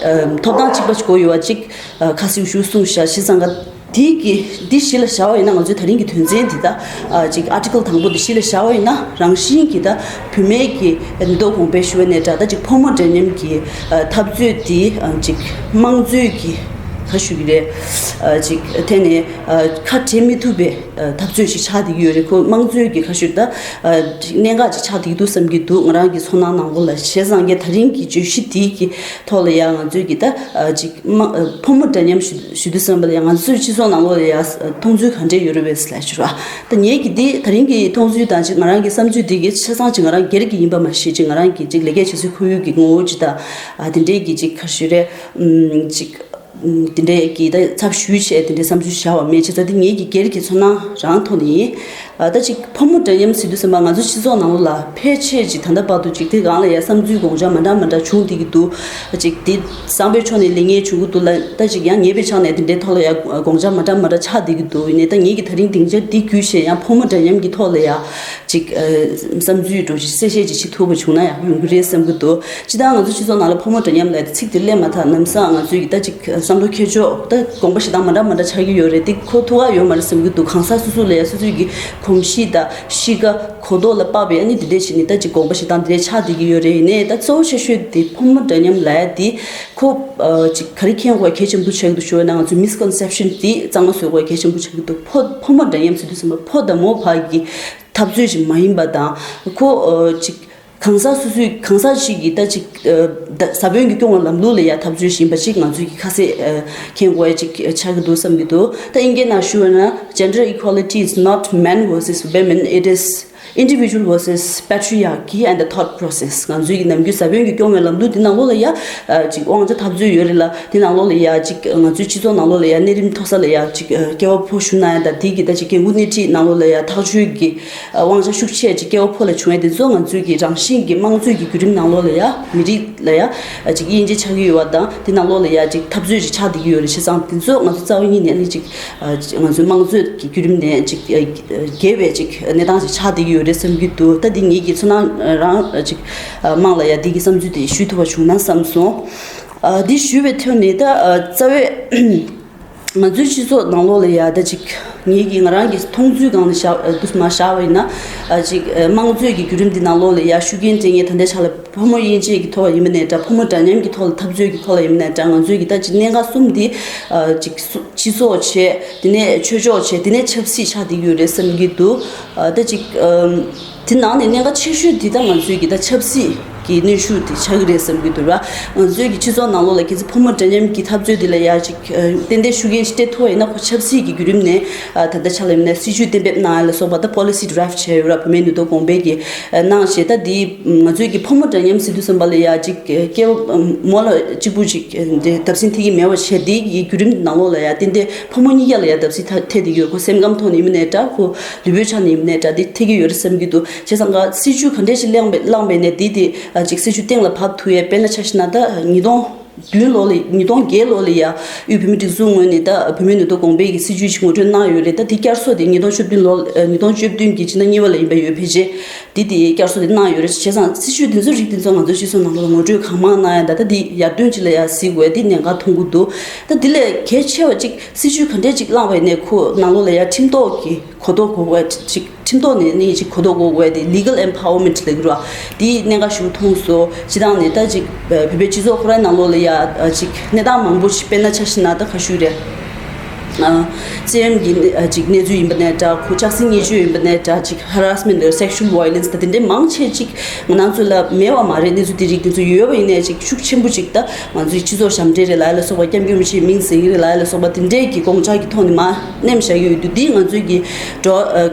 ཨ། ཐོབ་ཐང་གཅིག་པ་ཞིག་དགོས་ཡོད་པ་ཅིག་ཨ། ཁ་སིའུ་ཞུ་གསུངས་ཤག་བྱས་ཙང་ག་དེ་གི་འདི་གཞི་ལ་བཞག་པ་ཡིན་ན། ང་ཚོའི་ད་རིང་གི་དོན་ཚན་འདི་ད། ཨ། ཅིག་ཨར་ཊི་ཀལ་དང་པོ་འདི་གཞི་ལ་བཞག་པ་ཡིན་ན། རང་བཞིན་གྱིས་ད་བུད་མེད་ཀྱི་ནུས་སྟོབས་གོང་སྤེལ་ཞུ་བ་ནས་འདྲ། ད་ཅིག་ཕོ་མོ་འདྲ་མཉམ་གྱི། ཨ། འཐབ་རྩོད་འདི། ཨ། ཅིག་དམངས་གཙོའི་གི་ག་ཞུ་གི་རེད། ཨ། ཅིག་ཐད་ནས། ཨ། ཁ་བྲལ་མི་ཐུབ་པའི། ཨ། འཐབ་རྩོད་ཞིག་ཆགས་བསྡད་ཀྱི་ཡོད་རེད། ཁོ་དམངས་གཙོའི་གི་ག་ཞུ་ད། ཨ། གནད་འགག་ཅིག་ཆགས་བསྡད་ཀྱི་འདུག་བསམ་གྱི་འདུག་ང་རང་གི་ཚོར་སྣང་ནང་ལོགས་ལ། བྱས་ཙང་གི་ད་རིང་གི་བརྗོད་གཞི་འདི་གི་ཐོག་ལ་ཡང་ང་ཚོའི་གི་ད། ཨ། ཅིག་མ། ཨ། ཕོ་མོ་འདྲ་མཉམ་ཞུ་ཞུ་དུས་ཙམ་པ་ལ་ཡང་ང་ཚོའི་སྤྱི་ཚོགས་ནང་ལོགས་ལ་ཡང་མཐོང་ཚུལ་ག་འདྲས་ཡོད་རེད་པས་ལབ་ཞུ་ར། ད་ངེད་ཀྱི་འདི་ད་རིང་གི་མཐོང་ཚུལ་དང་ཅིག་ང་རང་གི་བསམ་ཚུལ་འདི་གི་ཆ་ཚང་ཅིག་ང་རང་སྒེར་གྱི་ཡིན་པ་མ་ཤེས་ཅིག་ང་རང་གི་ཅིག་ལས་ཀ་བྱེད་སའི་ཁོར་ཡུག་གི་ངོ་བོ་ཅིག་དང་། ཨ། དེ་འདྲས་ཀྱི་ཅིག་ག་ཞུ་རེད། ཨམ། ཅིག་དེ་འདྲས་ཀྱི་ད་ཚབ་ཞུས་བྱས་དེ་འདྲས་བསམ་ཚུལ་བཞག་པ་མེད། བྱས་ཙང་དེ་ངེད་ཀྱི་སྒེར་གྱི་ཚོར་སྣང་རང་ཐོག་ནས་ཡིན། ཨ། ད་ཅིག་ཕོ་མོ་འདྲ་མཉམ་ཟེར་དུས་ཙམ་པ་ང་ཚོ་སྤྱི་ཚོགས་ནང་ལོགས་ལ་ཕལ་ཆེར་ཅིག་ད་ལྟ་བར་དུ་ཅིག་དེ་སྒང་ལ་ཡ་བསམ་ཚུལ་དགོངས་འཆར་མ་འདྲ་མ་འདྲ་བྱུང་བསྡད་ཀྱི་འདུག་ཅིག་དེ་བཟང་པོའི་ཕྱོགས་ནས་ལེགས་ཉེས་བྱུང་གི་འདུག་ལ། ད་ཅིག་ཡང་ཉེས་པའི་ཕྱོགས་ནས་དེ་འདྲའི་ཐོག་ལ་ཡ་དགོངས་འཆར་མ་འདྲ་མ་འདྲ་ཆགས་བསྡད་ཀྱི་འདུག་ཡིན་ནའི་ད་ངེད་ཀྱི་ད་རིང་སྡིངས་ཆ་འདི་བརྒྱུད་བྱས་ཡང་ཕོ་མོ་འདྲ་མཉམ་གྱི་ཐོག་ལ་ཡ་ཅིག་ཨ། བསམ་ཚུལ་འདྲ་བོ་ཅིག་གསལ་བཤད་ཅིག་བྱེད་ཐུབ་པ་བྱུང་ན་ཡང་ཡོང་གི་རེད་བསམ་གྱི་འདུག་སྤྱིར་བཏང་ང་ཚོ་སྤྱི་ཚོགས་ནང་ལ་ཕོ་མོ་འདྲ་མཉམ་ལབ་ཡ་དེ་ཚིག་དེ་སླེབས་མ་ཐག་ལམ་སང་ང་ཚོའི་གི་ད་ཅིག་བསམ་བློ་འཁྱེར་ཕྱོགས་ད་དགོངས་པ་བཞེས་སྟངས་མ་འདྲ་མ་འདྲ་ཆགས་ཀྱི་ཡོད་རེད། དེ་ཁོ་ཐུགས་ཁག་ཡོད་མ་རེད་བསམ་གྱི་འདུག་གང་ཟག་སོ་སོ་ལ་ཡ་སོ་སོའི་གི་གོམས་གཤིས་དང་གཤིས་ཀ་གོ་རྟོགས་ལ་དཔག་པའི་ཨ་ནི་དེ་འདྲས་བྱས་ནས་ད་ཅིག་དགོངས་པ་བཞེས་སྟངས་དེ་འདྲས་ཆགས་བསྡད་ཀྱི་ཡོད་རེད། ཡིན་ནའི་ད་གཙོ་བོ་ཆེ་ཤོས་དེ་ཕོ་མོ་འདྲ་མཉམ་ལབ་ཡ་དེ་ཁོ། ཨ། ཅིག་ག་རེ་མཁྱེན་དགོས་གལ་ཆེན་པོ་ཆགས་ཀྱི་འདུག་ཞུ་བ་ན། ང་ཚོའི་མིས་ཀོན་སེབ་ཤན་དེ་གཙང་མ་བཟོ་དགོས་གལ་ཆེན་པོ་ཆགས་ཀྱི་འདུག་ཕོ་ཕོ་མོ་འདྲ་མཉམ་ཟེར་དུས་ཙམ་པ་ཕོ་དང་མོ་བར་གྱི་འཐབ་རྩོད་ཅིག་མ་ཡིན་པ་དང་། ཁོ། ཨ། ཅིག་གང་ཟག་སོ་སོའི་གང་ཟག་ཞིག་གིས་ད་ཅིག་ཨ། ད་ས་བོན་གྱིས་སྐྱོང་བའི་ལམ་ལུགས་ལ་ཡ་འཐབ་རྩོད་ཞིག་ཡིན་པ་ཅིག་ང་ཚོས་ཀྱི་ཁ་གསལ་ཨ། མཁྱེན་དགོས་ཡ་ཅིག་ཆགས་ཀྱི་འདུག་བསམ་གྱི་འདུག་ད་ཨིན་སྐད་ནང་ཞུ་བ་ན། Gender equality is not men versus women, it is Individual versus patriarchy and the thought process. ང་ཚོའི་གི་ནམ་རྒྱུན་ས་བོན་གྱི་སྐྱོང་བའི་ལམ་ལུགས་འདི་ནང་ལོགས་ལ་ཡ། ཨ་ཅིག་དབང་ཆ་འཐབ་རྩོད་ཡོད་རེད་ལ། འདི་ནང་ལོགས་ལ་ཡ་ཅིག་ང་ཚོའི་སྤྱི་ཚོགས་ནང་ལོགས་ལ་ཡ་གནས་རིམ་མཐོ་ས་ལ་ཡ་ཅིག་ཨ་སྐྱེ་བ་ཕོ་བཞུགས་གནང་ཡ་དང་། དེ་གི་ད་ཅིག་འགན་ཁུར་སྣེ་ཁྲིད་ནང་ལོགས་ལ་ཡ་ཐག་གཅོད་ཀྱི་ཨ་དབང་ཆ་ཤུགས་ཆེ་ཅིག་སྐྱེ་བ་ཕོ་ལ་བྱུང་ཡ་དེ་ཚོ་ང་ཚོའི་གི་རང་བཞིན་གྱི་དམངས་གཙོའི་གི་བརྒྱུད་རིམ་ནང་ལོགས་ལ་ཡ་མི་རིགས་ལ་ཡ་ཨ་ཅིག་དབྱེ་འབྱེད་ཆགས་ཀྱི་ཡོད་པ་དང་། དེ་ནང་ལོགས་ལ་ཡ་ཅིག་འཐབ་རྩོད་ཅིག་ཆགས་བསྡད་ཀྱི་ཡོད་རེད། བྱས་ཙང་དེ་ཚོ་ང་ཚོ་རྩ་བ་ཉིད་ནས་ཨ་ནི་ཅིག་ཨ་ཅིག་ང་ཚོའི་དམངས་གཙོའི་གི་བརྒྱུད་རིམ་ནས་ཅིག་ཨ་བརྒལ་བའི་ཅིག་གནས་སྟངས་ཅིག་ཆགས་བསྡད་ཀྱི་ཡོད་རེད་བསམ་གྱི་འདུག་ད་འདི་ངེད་ཀྱི་ཚོར་སྣང་རང་ཅིག་ཨ་དམངས་ལ་ཡ་འདི་གི་བསམ་ཚུལ་དེ་ཞུ་ཐུབ་པ་བྱུང་ན་བསམ་སོང་། ཨ་འདི་ཞུ་བའི་ཐོག་ནས་ད་ཨ་རྩ་བའི་ང་ཚོའི་སྤྱི་ཚོགས་ནང་ལོགས་ལ་ཡ་ད་ཅིག་ངེད་ཀྱི་ང་རང་གི་མཐོང་ཚུལ་སྒང་ནས་བཞག་ཨ་འདུག་མ་བཞག་པ་ཡིན་ན། ཨ་ཅིག་ཨ་དམངས་གཙོའི་གི་བརྒྱུད་རིམ་འདི་ནང་ལོགས་ལ་ཡ་ཤུགས་རྐྱེན་སྤྲད་མཁན་ད་ལྟའི་ཆ་ལ་ཕོ་མོ་དབྱེ་འབྱེད་ཀྱི་ཐོག་ཡིན་པ་ནས་འདྲ། ཕོ་མོ་འདྲ་མཉམ་གྱི་ཐོག་ལ་འཐབ་རྩོད་ཀྱི་ཐོག་ལ་ཡིན་པ་ནས་འདྲ། ང་ཚོའི་གི་ད་ཅིག་གནད་འགག་གསུམ་འདི་ཨ་ཅིག་སུ་སྤྱི་ཚོགས་བྱས། དེ་ནས་ཆོས་ཕྱོགས་བྱས། དེ་ནས་ཆབ་སྲིད་ཆགས་བསྡད་ཀྱི་ཡོད་རེད་བསམ་གྱི་འདུག་ཨ་ད་ཅིག་ཨམ་དེ་ནང་ནས་གནད་འགག་ཆེ་ཤོས་འདི་ད་ང་ཚོའི་གི་ད་ཆབ་སྲིད་ཀྱི་གནོན་ཤུགས་དེ་ཆགས་ཀྱི་རེད་བསམ་གྱི་འདུག་ར། ང་ཚོའི་གི་སྤྱི་ཚོགས་ནང་ལོགས་ལ་གལ་སྲིད་ཕོ་མོ་འདྲ་མཉམ་གྱི་འཐབ་རྩོད་འདི་ལ་ཡ་ཅིག་ཨ་ཏན་ཏན་ཤུགས་རྐྱེན་ཅིག་སྤྲད་ཐུབ་པ་ཡིན་ན། ཁོ་ཆབ་སྲིད་ཀྱི་བརྒྱུད་རིམ་ནས་ཨ་ད་ལྟ་ཆ་ལ་ཡིན་ན་སྲིད་ཇུས་གཏན་འབེབས་གནང་ཡ་ལ་སོགས་པ་ད་པོ་ལི་སི་ཌི་རེབ་བྱས་ཡོད་ར། བུད་མེད་ནུས་སྟོབས་གོང་འཕེལ་གྱི་ཨ་གནང་བྱས། ད་འདི་ང་ཚོའི་གི་ཕོ་མོ་འདྲ་མཉམ་ཟེར་དུས་ཙམ་པ་ལ་ཡ་ཅིག་སྐྱེ་བོ་མོ་ལ་གཅིག་པུ་ཅིག་འདི་བརྡབ་གསིག་འཐེབ་ཀྱི་མེད་པ་བྱས། འདི་གི་བརྒྱུད་རིམ་ནང་ལོགས་ལ་ཡ་ཏན་ཏན་ཕོ་མོ་གཉིས་ཀ་ལ་ཡ་བརྡབ་གསིག་ཐེབས་བསྡད་ཀྱི་ཡོད། ཁོ་སེམས་ཁམས་ཐོག་ནས་ཡིན་པ་ནས་འདྲ། ཁོ་ལུས་པོའི་ཆ་ནས་ཡིན་པ་ནས་འདྲ། འདི་ཐེབས་ཀྱི་ཡོད་རེད་བསམ་གྱི་འདུག་བྱས་ཙང་ག་སྲིད་ཇུས་ག་འདྲས་ཞིག་བླངས་པ་བླངས་པ་ཡིན་ནའི་འདི་དེ་ཨ་ཅིག་སྲིད་ཇུས་གཏན་ལ་ཕབ་ཐུབ་ཡས། དཔེར་ན་ཆ་བཞག་ན་ད་ཉིས་སྟོང་བདུན་ལོ་ལ། ཉིས་སྟོང་བརྒྱད་ལོ་ལ་ཡ་དབུས་བོད་མིའི་སྒྲིག་འཛུགས་ངོས་ནས་ད་བུད་མེད་ནུས་སྟོབས་གོང་འཕེལ་གྱི་སྲིད་ཇུས་ཤིག་ངོ་སྤྲོད་གནང་ཡོད་རེད། ད་དེ་བསྐྱར་གསོ་དེ་ཉིས་སྟོང་བཅུ་བདུན་ལོ། ཨ་ཉིས་སྟོང་བཅུ་བདུན་གྱི་ཕྱི་ཟླ་གཉིས་པ་ལ་ཡིན་པ་ཡོད། ཕལ་ཆེར་དེ་དེ་བསྐྱར་གསོ་དེ་གནང་ཡོད་རེད། བྱས་ཙང་སྲིད་ཇུས་དེ་ཚོ་རིགས་དེ་ཚོ་ང་ཚོའི་སྤྱི་ཚོགས་ནང་ལོགས་ལ་ངོ་སྤྲོད་གང་མང་གནང་ཡ། ད་ད་དེ་ཡར་ཐོན་ཅིག་ལ་ཡ་གཟིགས་དགོས། དེ་གནད་འགག་མཐོང་གི་འདུག་ད་དེ་ལས་གལ་ཆེ་བ་ཅིག་སྲིད་ཇུས་ག་འདྲས་ཅིག་བླངས་པ་ཡིན་ནའི་ཁོ་ནང་ལོགས་ལ་ཡ་ཁྲིམས་ཐོག་གི་གོ་རྟོགས་དགོས་པ་ཅིག་ཁྲིམས་ཐོག་ནས་ནི་ཅིག་གོ་རྟོགས་དགོས་དགོས་དེ་legal empowerment ལབ་ཀྱི་རེད་བ། དེའི་གནད་འགག་ཞིག་མཐོང་སོང་། སྤྱིར་བཏང་ནས་ད་ཅིག་བོད་པའི་སྤྱི་ཚོགས་ཁོ་རའི་ནང་ལོགས་ལ་ཡ་ཅིག་གནས་སྟངས་མང་པོ་ཞིག་དཔེར་ན་ཆ་བཞག་ན་ད་ག་ཞུ་རེད། ཨ་བཙན་གཡེམ་གྱི་ཨ་ཅིག་གནས་ཚུལ་ཡིན་པ་ནས་འདྲ། ཁོ་ལྕགས་སྲེག་བརྙས་བཅོས་ཡིན་པ་ནས་འདྲ། ཅིག་harassment ལ་sexual violence ད་དེ་འདྲའི་མང་ཆེ་ཅིག་ང་རང་ཚོ་ལ་མེད་པ་མ་རེད། གནས་ཚུལ་དེ་རིགས་དེ་ཚོ་ཡོད་པ་ཡིན་ནའི་ཅིག་ཤུགས་ཆེན་པོ་ཅིག་ད་ང་ཚོའི་སྤྱི་ཚོགས་ཞབས་འདྲེན་རེད་ལབ་ཡ་ལ་སོགས་པ། སྐྱབས་མགོན་རིན་པོ་ཆེའི་མིང་ཟེར་གྱི་རེད་ལབ་ཡ་ལ་སོགས་པ། དེ་འདྲའི་གི་དགོངས་འཆར་གྱི་ཐོག་ནས་མར་མནན་བཞག་གི་ཡོད་དུས། འདི་ང་ཚོའི་གི་འགྲོ་ཨ་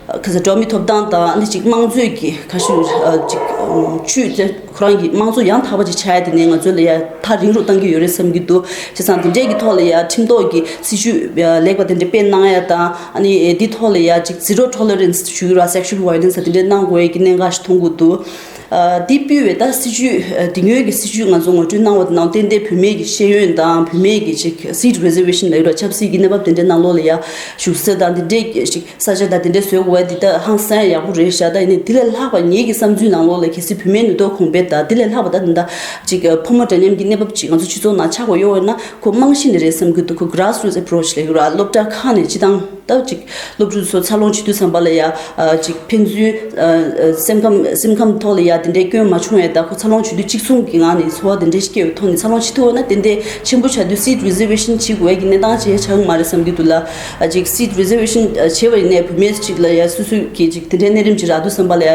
ཨ་ག་ས་འགྲོ་མི་ཐོབ་ཐང་དང་། ཨ་ནི་ཅིག་དམངས་གཙོའི་གི་ག་ཞུ་ཨ་ཅིག་ཨམ་ཆོས་དེ་ཁོ་རང་གི་དམངས་གཙོ་ཡང་དག་པ་ཅིག་ཆགས་ཡ་དེ་ནས་ང་ཚོ་ལ་ཡ་ཐག་རིང་རུ་གཏང་གི་ཡོད་རེད་བསམ་གྱི་འདུག་བྱས་ཙང་དེ་འདྲའི་གི་ཐོག་ལ་ཡ་ཁྲིམས་ཐོག་གི་སྲིད་ཇུས་ཨ་ལེགས་པ་དེ་འདྲ་སྤེལ་གནང་ཡ་དང་། ཨ་ནི་ཨེ་འདི་ཐོག་ལ་ཡ་ཅིག་zero tolerance ཞུ་གི་རེད། sexual violence དེ་འདྲ་གནང་དགོས་ཡ་གི་གནད་འགག་ཞིག་མཐོང་གི་འདུག་ཨ་འདི་སྤེལ་བའི་ད་སྲིད་ཇུས་ཨ་འདི་སྔོན་གྱི་སྲིད་ཇུས་ང་ཚོ་ངོ་སྤྲོད་གནང་བ་དེ་ནང་ཏན་ཏན་བུད་མེད་ཀྱི་ཤེས་ཡོན་དང་། བུད་མེད་ཀྱི་ཅིག་seat reservation ལབ་ཀྱི་རེད། ཆབ་སྲིད་ཀྱི་གནས་བབ་དེ་འདྲའི་ནང་ལོགས་ལ་ཡ་བཞུགས་ས་དང་དེ་འདྲའི་ཅིག་ས་ཆ་དང་དེ་འདྲ་བཟོ་དགོས་པ་འདི་ད་ཧང་སང་ཡག་པོ་རེད་ཤག་ད་ཡིན་ནའི་དེ་ལས་ལྷག་པ་ངེད་ཀྱི་བསམ་ཚུལ་ནང་ལོགས་ལ་གལ་སྲིད་བུད་མེད་ནུས་སྟོབས་གོང་འཕེལ་དང་དེ་ལས་ལྷག་པ་ད་ད་ཅིག་ཕོ་མོ་འདྲ་མཉམ་གྱི་གནས་བབ་ཅིག་ང་ཚོ་སྤྱི་ཚོགས་ནང་ཆགས་དགོས་ཡོད་ན། ཁོ་རྨང་གཞི་ནས་རེད་བསམ་གྱི་འདུག་ཁོ་grassroots approach ལབ་ཀྱི་རེད། སློབ་གྲྭ་ཁག་ནས་སྤྱི་བཏང་ད་ཅིག་སློབ་ཕྲུག་ཚོ་འཚར་ལོངས་བྱེད་དུས་ཙམ་པ་ལ་ཡ་ཨ་ཅིག་ཕན་ཚུན་ཨ་ཨ་སེམས་ཁམས་སེམས་ཁམས་ཐོག་ལ་ཡ་དེ་འདྲའི་སྐྱོན་མ་བྱུང་བའི། ད་ཁོ་འཚར་ལོངས་བྱེད་དུས་གཅིག་མཚུངས་ཀྱི་ངང་ནས་ཚོར་བ་དེ་འདྲའི་སྐྱེ་བའི་ཐོག་ནས་འཚར་ལོངས་བྱེད་ཐུབ་པ་ན་ཏན་ཏན་ཆེན་པོ་ཆགས་དུས་seat reservation བྱེད་དགོས་ཀྱི་གནས་སྟངས་ཅིག་ཆགས་ཀྱི་མ་རེད་བསམ་གྱི་འདུག་ལ། ཨ་ཅིག་seat reservation བྱས་པ་ཡིན་ནའི་བུད་མེད་ཅིག་ལ་ཡ་སོ་སོ་གི་ཅིག་དེ་འདྲའི་གནས་རིམ་ཅིག་རག་དུས་ཙམ་པ་ལ་ཡ་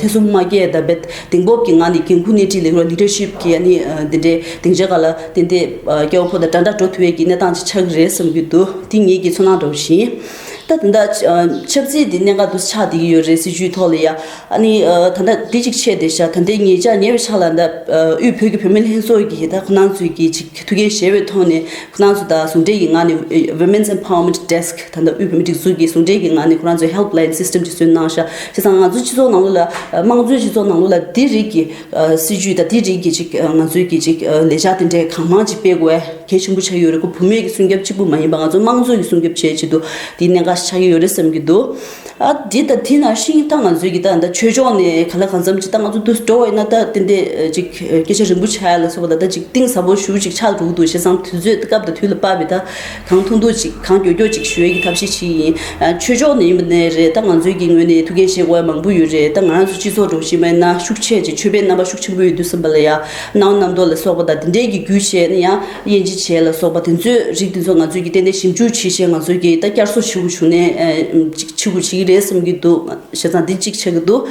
ཐེ་ཚོམ་མ་སྐྱེ་ཡ་ད་བེད་གདེང་སྤོབས་ཀྱི་ངང་ནས་འགན་ཁུར་སྣེ་ཁྲིད་ལས་རོགས་leadership གི་ཨ་ནི་དེ་འདྲའི་སྡིངས་ཆ་སྒང་ལ་ཏན་ཏན་སྐྱེ་བ་ཕོ་དང་འདྲ་འདྲ་འགྲོ་ཐུབ་ཡས་ཀྱི་གནས་སྟངས་ཅིག་ཆགས་ཀྱི་རེད་བསམ་གྱི་འདུག་དེ་ངེད་ཀྱི་ཚོར་སྣང་འདྲ་བོ་ཞིག་ད་ད་ལྟ་ཆབ་སྲིད་འདི་གནད་འགག་ཏུ་ཆགས་བསྡད་ཀྱི་ཡོད་རེད། སྲིད་ཇུས་ཐོག་ལ་ཡ། ཨ་ནི་ད་ལྟ་འདི་གཅིག་བྱས་བསྡད་ཤག་ད་ལྟའི་ཉེ་ཆར་ཉེ་བའི་ཆར་ལ་ད་དབུས་བོད་ཀྱི་བུད་མེད་ལྷན་ཚོགས་ཀྱིས་ད་ཁོ་རང་ཚོའི་གི་ཅིག་ཐུགས་འགན་བཞེས་པའི་ཐོག་ནས་ཁོ་རང་ཚོ་ད་ཟུང་འབྲེལ་གྱི་ངང་ནས་Women's Empowerment Desk ད་ལྟ་དབུས་བོད་མིའི་སྒྲིག་འཛུགས་ཀྱི་ཟུང་འབྲེལ་གྱི་ངང་ནས་ཁོ་རང་ཚོའི་helpline system ཅིག་བཟོས་གནང་ཤག་བྱས་ཙང་ང་ཚོའི་སྤྱི་ཚོགས་ནང་ལོགས་ལ་དམངས་གཙོའི་སྤྱི་ཚོགས་ནང་ལོགས་ལ་འདི་རིགས་ཀྱི་སྲིད་ཇུས་དང་དེ་རིགས་ཀྱི་ཅིག་ང་ཚོའི་གི་ཅིག་ལས་འཆར་དེ་འདྲའི་གང་མང་ཅིག་སྤེལ་དགོས་གལ་ཆེན་པོ་ཆགས་ཡོད་རེད། ཁོ་བུད་མེད་ཀྱི་སྲུང་སྐྱོབ་གཅིག་པུ་མ་ཡིན་པ་ང་ཚོ་དམངས་གཙོ་གི་སྲུང་སྐྱོབ་བྱེད་ཆེད་དུ་དེ་གནད་འགག་ཆགས་ཀྱི་ཡོད་རེད་བསམ་གྱི་འདུག་ཨ་འདི་དང་དེ་ནང་བཞིན་ད་ང་ཚོའི་གི་ད་ད་ཆོས་ཕྱོགས་ནས་ག་ལ་གང་འཚམ་ཅིག་ད་ང་ཚོ་འདུག་འགྲོ་བ་ཡིན་ན་ད་ཏན་ཏན་ཅིག་སྐད་ཆ་རིང་པོ་བྱ་ཡ་ལ་སོགས་པ་ད་ད་ཅིག་གཏིང་ཟབ་པོ་ཞེ་པོ་ཅིག་ཆགས་འགྲོ་གི་འདུག་བྱས་ཙང་དུས་ཚོད་སྐབས་དང་དུས་ལ་བབས་པའི་ད་གང་ཐུབ་ཐུབ་ཅིག་གང་མགྱོགས་མགྱོགས་ཅིག་ཞུ་ཡ་གི་ཐབས་ཤེས་བྱེད་ཀྱི་ཡིན། ཨ་ཆོས་ཕྱོགས་ནས་ཡིན་པ་ནས་རེད། ད་ང་ཚོའི་གི་ངོས་ནས་ཐུགས་འགན་བཞེས་དགོས་ཡ་མང་པོ་ཡོད་རེད། ད་ང་རང་ཚོ་སྤྱི་ཚོགས་འགྲོ་བཞིན་པ་ཡིན་ན་ཤུགས་ཆེ་ཅིག་ཆོས་པའི་རྣམ་པ་ཤུགས་ཆེན་པོ་ཡོད་དུས་ཙམ་པ་ལ་ཡ་སྣང་བ་རྣམ་རྟོག་ལ་སོགས་པ་དང་དེ་འདྲའི་གི་རྒྱུ་བྱས་ནས་ཡང་དབྱེ་འབྱེད་བྱས་ལ་སོགས་པ་དེ་ཚོའི་རིགས་དེ་ཚོ་ང་ཚོས་གི་ཏན་ཏན་ཞིབ་འཇུག་བྱེད་བྱས་ང་ཚོས་གི་ད་བསྐྱར་གསོ་བྱེད་དགོས་བྱུང་ནས་ཨ་ཅིག་བྱེད་དགོས་བྱེད་ཀྱི་རེད་བསམ་གྱི་འདུག་བྱས་ཙང་འདི་གཅིག་ཆགས་ཀྱི་འདུག་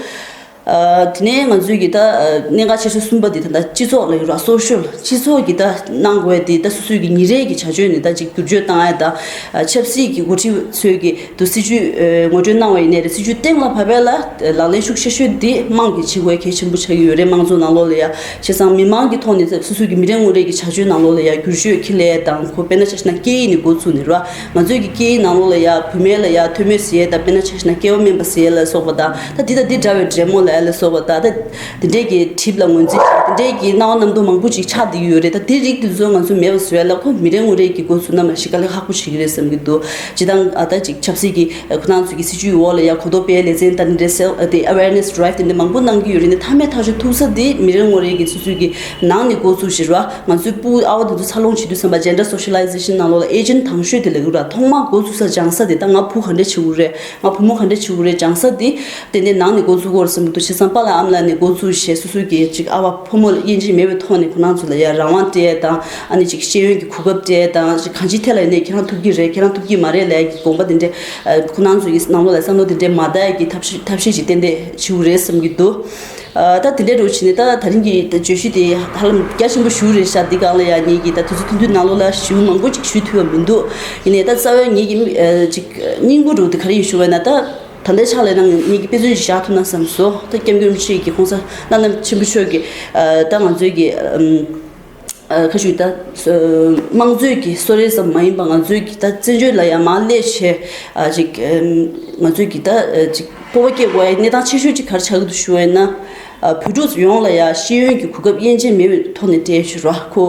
ཨ། དེ་ནས་ང་ཚོས་ཀྱི་ད་ཨ་གནད་འགག་ཆེ་ཤོས་གསུམ་པ་དེ་ད་ལྟ་སྤྱི་ཚོགས་ལ་ཡོད་ར། སོ་ཤལ། སྤྱི་ཚོགས་ཀྱི་ད་གནང་དགོས་དེ་ད་སོ་སོའི་གི་ཉིན་རེའི་གི་བྱ་སྤྱོད་ནས་ད་ཅིག་བསྒྱུར་བཅོས་བཏང་ཡ་དང་། ཨ། ཆབ་སྲིད་ཀྱི་འགོ་ཁྲིད་ཚོས་ཀྱི་དུ་སྲིད་ཇུས་ཨ་ངོ་སྤྲོད་གནང་བ་ཡིན་ནའི་རེད། སྲིད་ཇུས་སྟེང་ལ་བབས་པ་ལ་ལག་ལེན་ཤུགས་ཆེ་ཤོས་དེ་དམངས་ཀྱིས་བྱེད་དགོས་གལ་ཆེན་པོ་ཆགས་ཀྱི་ཡོད་རེད། དམངས་གཙོ་ནང་ལོགས་ལ་ཡ། བྱས་ཙང་མི་མང་གི་ཐོག་ནས་སོ་སོའི་གི་མི་རེ་ངོ་རེ་གི་བྱ་སྤྱོད་ནང་ལོགས་ལ་ཡ་བསྒྱུར་བཅོས་ཁས་ལེན་དང་། ཁོ་དཔེར་ན་ཆ་བཞག་ན་སྐད་ཡིག་ནས་འགོ་བཙུགས་ནས་ར། ང་ཚོའི་གི་སྐད་ཡིག་ནང་ལོགས་ལ་ཡ་བུད་མེད་ལ་ཡ་ཐོན་མི་ཟེར་ཡས་དང་། དཔེར་ན་ཆ་བཞག་ན་སྐལ་བ་དམན་པ་ཟེར་ཡས་ལ་སོགས་པ་དང་། ད་འདི་དང་འདི་འདྲ་བའི་འདྲེ་མོ་ལ་ཡ་ལ་སོགས་པ་དང་། ད་འདི་འདྲས་ཀྱི་གྲིབ་ལ་ངོས་འཛིན་བྱས། འདི་འདྲས་ཀྱི་སྣང་བ་རྣམ་རྟོག་མང་པོ་ཅིག་ཆགས་བསྡད་ཀྱི་ཡོད་རེད། ད་འདི་རིགས་དེ་ཚོ་ང་ཚོ་མེད་པ་བཟོ་ཡས་ལ་ཁོ་མི་རེ་ངོ་རེ་གི་འགོ་བཙུགས་ན་མ་གཞི་དཀའ་ལས་ཁག་པོ་ཞིག་རེད་བསམ་གྱི་འདུག་སྤྱིར་བཏང་ཨ་ད་ཅིག་ཆབ་སྲིད་ཀྱི་ཁོ་རང་ཚོའི་གི་སྲིད་ཇུས་འོག་ལ་ཡ་གོ་རྟོགས་སྤེལ་ལེ་ཚན་དང་འདི་འདྲའི་སེལ་དེ་awareness drive དེ་འདྲ་མང་པོ་གནང་གི་ཡོད་རེད། འདི་མཐའ་མའི་ཐག་གཅོད་ཐུག་ས་དེ་མི་རེ་ངོ་རེ་གི་སོ་སོའི་གི་ནང་ནས་འགོ་བཙུགས་བྱས་ར། ང་ཚོའི་སྤུ་ཨ་བ་དེ་ཚོ་འཚར་ལོངས་བྱེད་དུས་ཙམ་པ་gender socialization ནང་ལོགས་ལ་agent དང་ཤོས་དེ་ལ་གི་ར། ཐོག་མ་འགོ་བཙུགས་ས་སྦྱང་ས་དེ། ད་ང་བུ་ག་འདྲ་བྱེད་དགོས་རེད། ང་བུ་མོ་ག་འདྲ་བྱེད་དགོས་རེད། སྦྱང་ས་དེ་ཏན་ཏན་ནང་ནས་འགོ་འཛུགས་དགོས་རེད་བསམ་གྱི་འདུག་བྱས་ཙང་པཱ་ལགས་ཨ་མ་ལགས་ནས་འགོ་འཛུགས་བྱས། སོ་སོའི་གི་ཅིག་ཨ་བ་ཕོ་མོ་དབྱེ་འབྱེད་མེད་པའི་ཐོག་ནས་ཁོ་རང་ཚོ་ལ་ཡ་རང་དབང་སྤྲད་དང་། ཨ་ནི་ཅིག་ཤེས་ཡོན་གྱི་གོ་སྐབས་སྤྲད་དང་། ཅིག་གང་ཅིའི་ཐད་ལ་ཡིན་ནའི་ཁྱེད་རང་ཐུབ་ཀྱི་རེད། ཁྱེད་རང་ཐུབ་ཀྱི་མ་རེད་ལབ་ཡ་གི་དགོངས་པ་དེ་འདྲས། ཁོ་རང་ཚོ་གི་ནང་ལོགས་ལ་བསམ་བློ་དེ་འདྲས་མ་བཏང་ཡ་གི་ཐབས་ཤེས་ཐབས་ཤེས་ཅིག་ཏན་ཏན་བྱེད་དགོས་རེད་བསམ་གྱི་འདུག་ཨ། ད་དེ་འདྲའི་འགྲོ་བྱས་ནས་ད་ད་རིང་གི་ད་བརྗོད་གཞི་དེ་ཧ་ལམ་རྒྱ་ཆེན་པོ་ཞེ་པོ་རེད་ཤག་འདི་སྒང་ལ་ཡ་ངེད་ཀྱིས་ད་དུས་ཚོད་ཐུང་ཐུང་ནང་ལོགས་ལ་ཞེ་པོ་མང་པོ་ཅིག་ཞུ་ཐུབ་པ་མི་འདུག་ཡིན་ནའི་ད་རྩ་བའི་ངེད་ཀྱི་ཨ་ཅིག་སྙིང་པོ་འདྲ་བོ་དེ་ག་རེ་ཡིན་ཞུ་བ་ཡིན་ན། ད་ད་ལྟའི་ཆ་ལ་ཡིན་ན་ངེད་ཀྱིས་དཔེ་མཚོན་ཞིག་བཞག་ཐུབ་ན་བསམ་སོང་། ད་སྐྱབས་མགོན་རིན་པོ་ཆེ་གི་གོང་ས་བླ་ན་མེད་ཆེན་པོ་མཆོག་གིས་ཨ་ད་ང་ཚོའི་གི་ཨམ། ཨ། ཁ་ཤུ་ད་དམངས་གཙོའི་གི་སོ་རེ་ཙམ་མ་ཡིན་པ་ང་ཚོའི་གི་ད་བཙན་བྱོལ་ལ་ཡང་མར་སླེབས་བྱས། ཨ་ཅིག་ཨམ། ང་ཚོའི་གི་ད་ཨ་ཅིག་སྤོབས་པ་སྐྱེ་དགོས་ཡ་གནས་སྟངས་ཆེ་ཤོས་ཅིག་ག་རེ་ཆགས་ཀྱི་འདུག་ཞུ་བ་ཡིན་ན། ཨ། བོད་ཕྲུག་ཡོངས་ལ་ཡ་ཤེས་ཡོན་གྱི་གོ་སྐབས་དབྱེ་འབྱེད་མེད་པའི་ཐོག་ནས་སྤྲད་ཞུ་ར། ཁོ་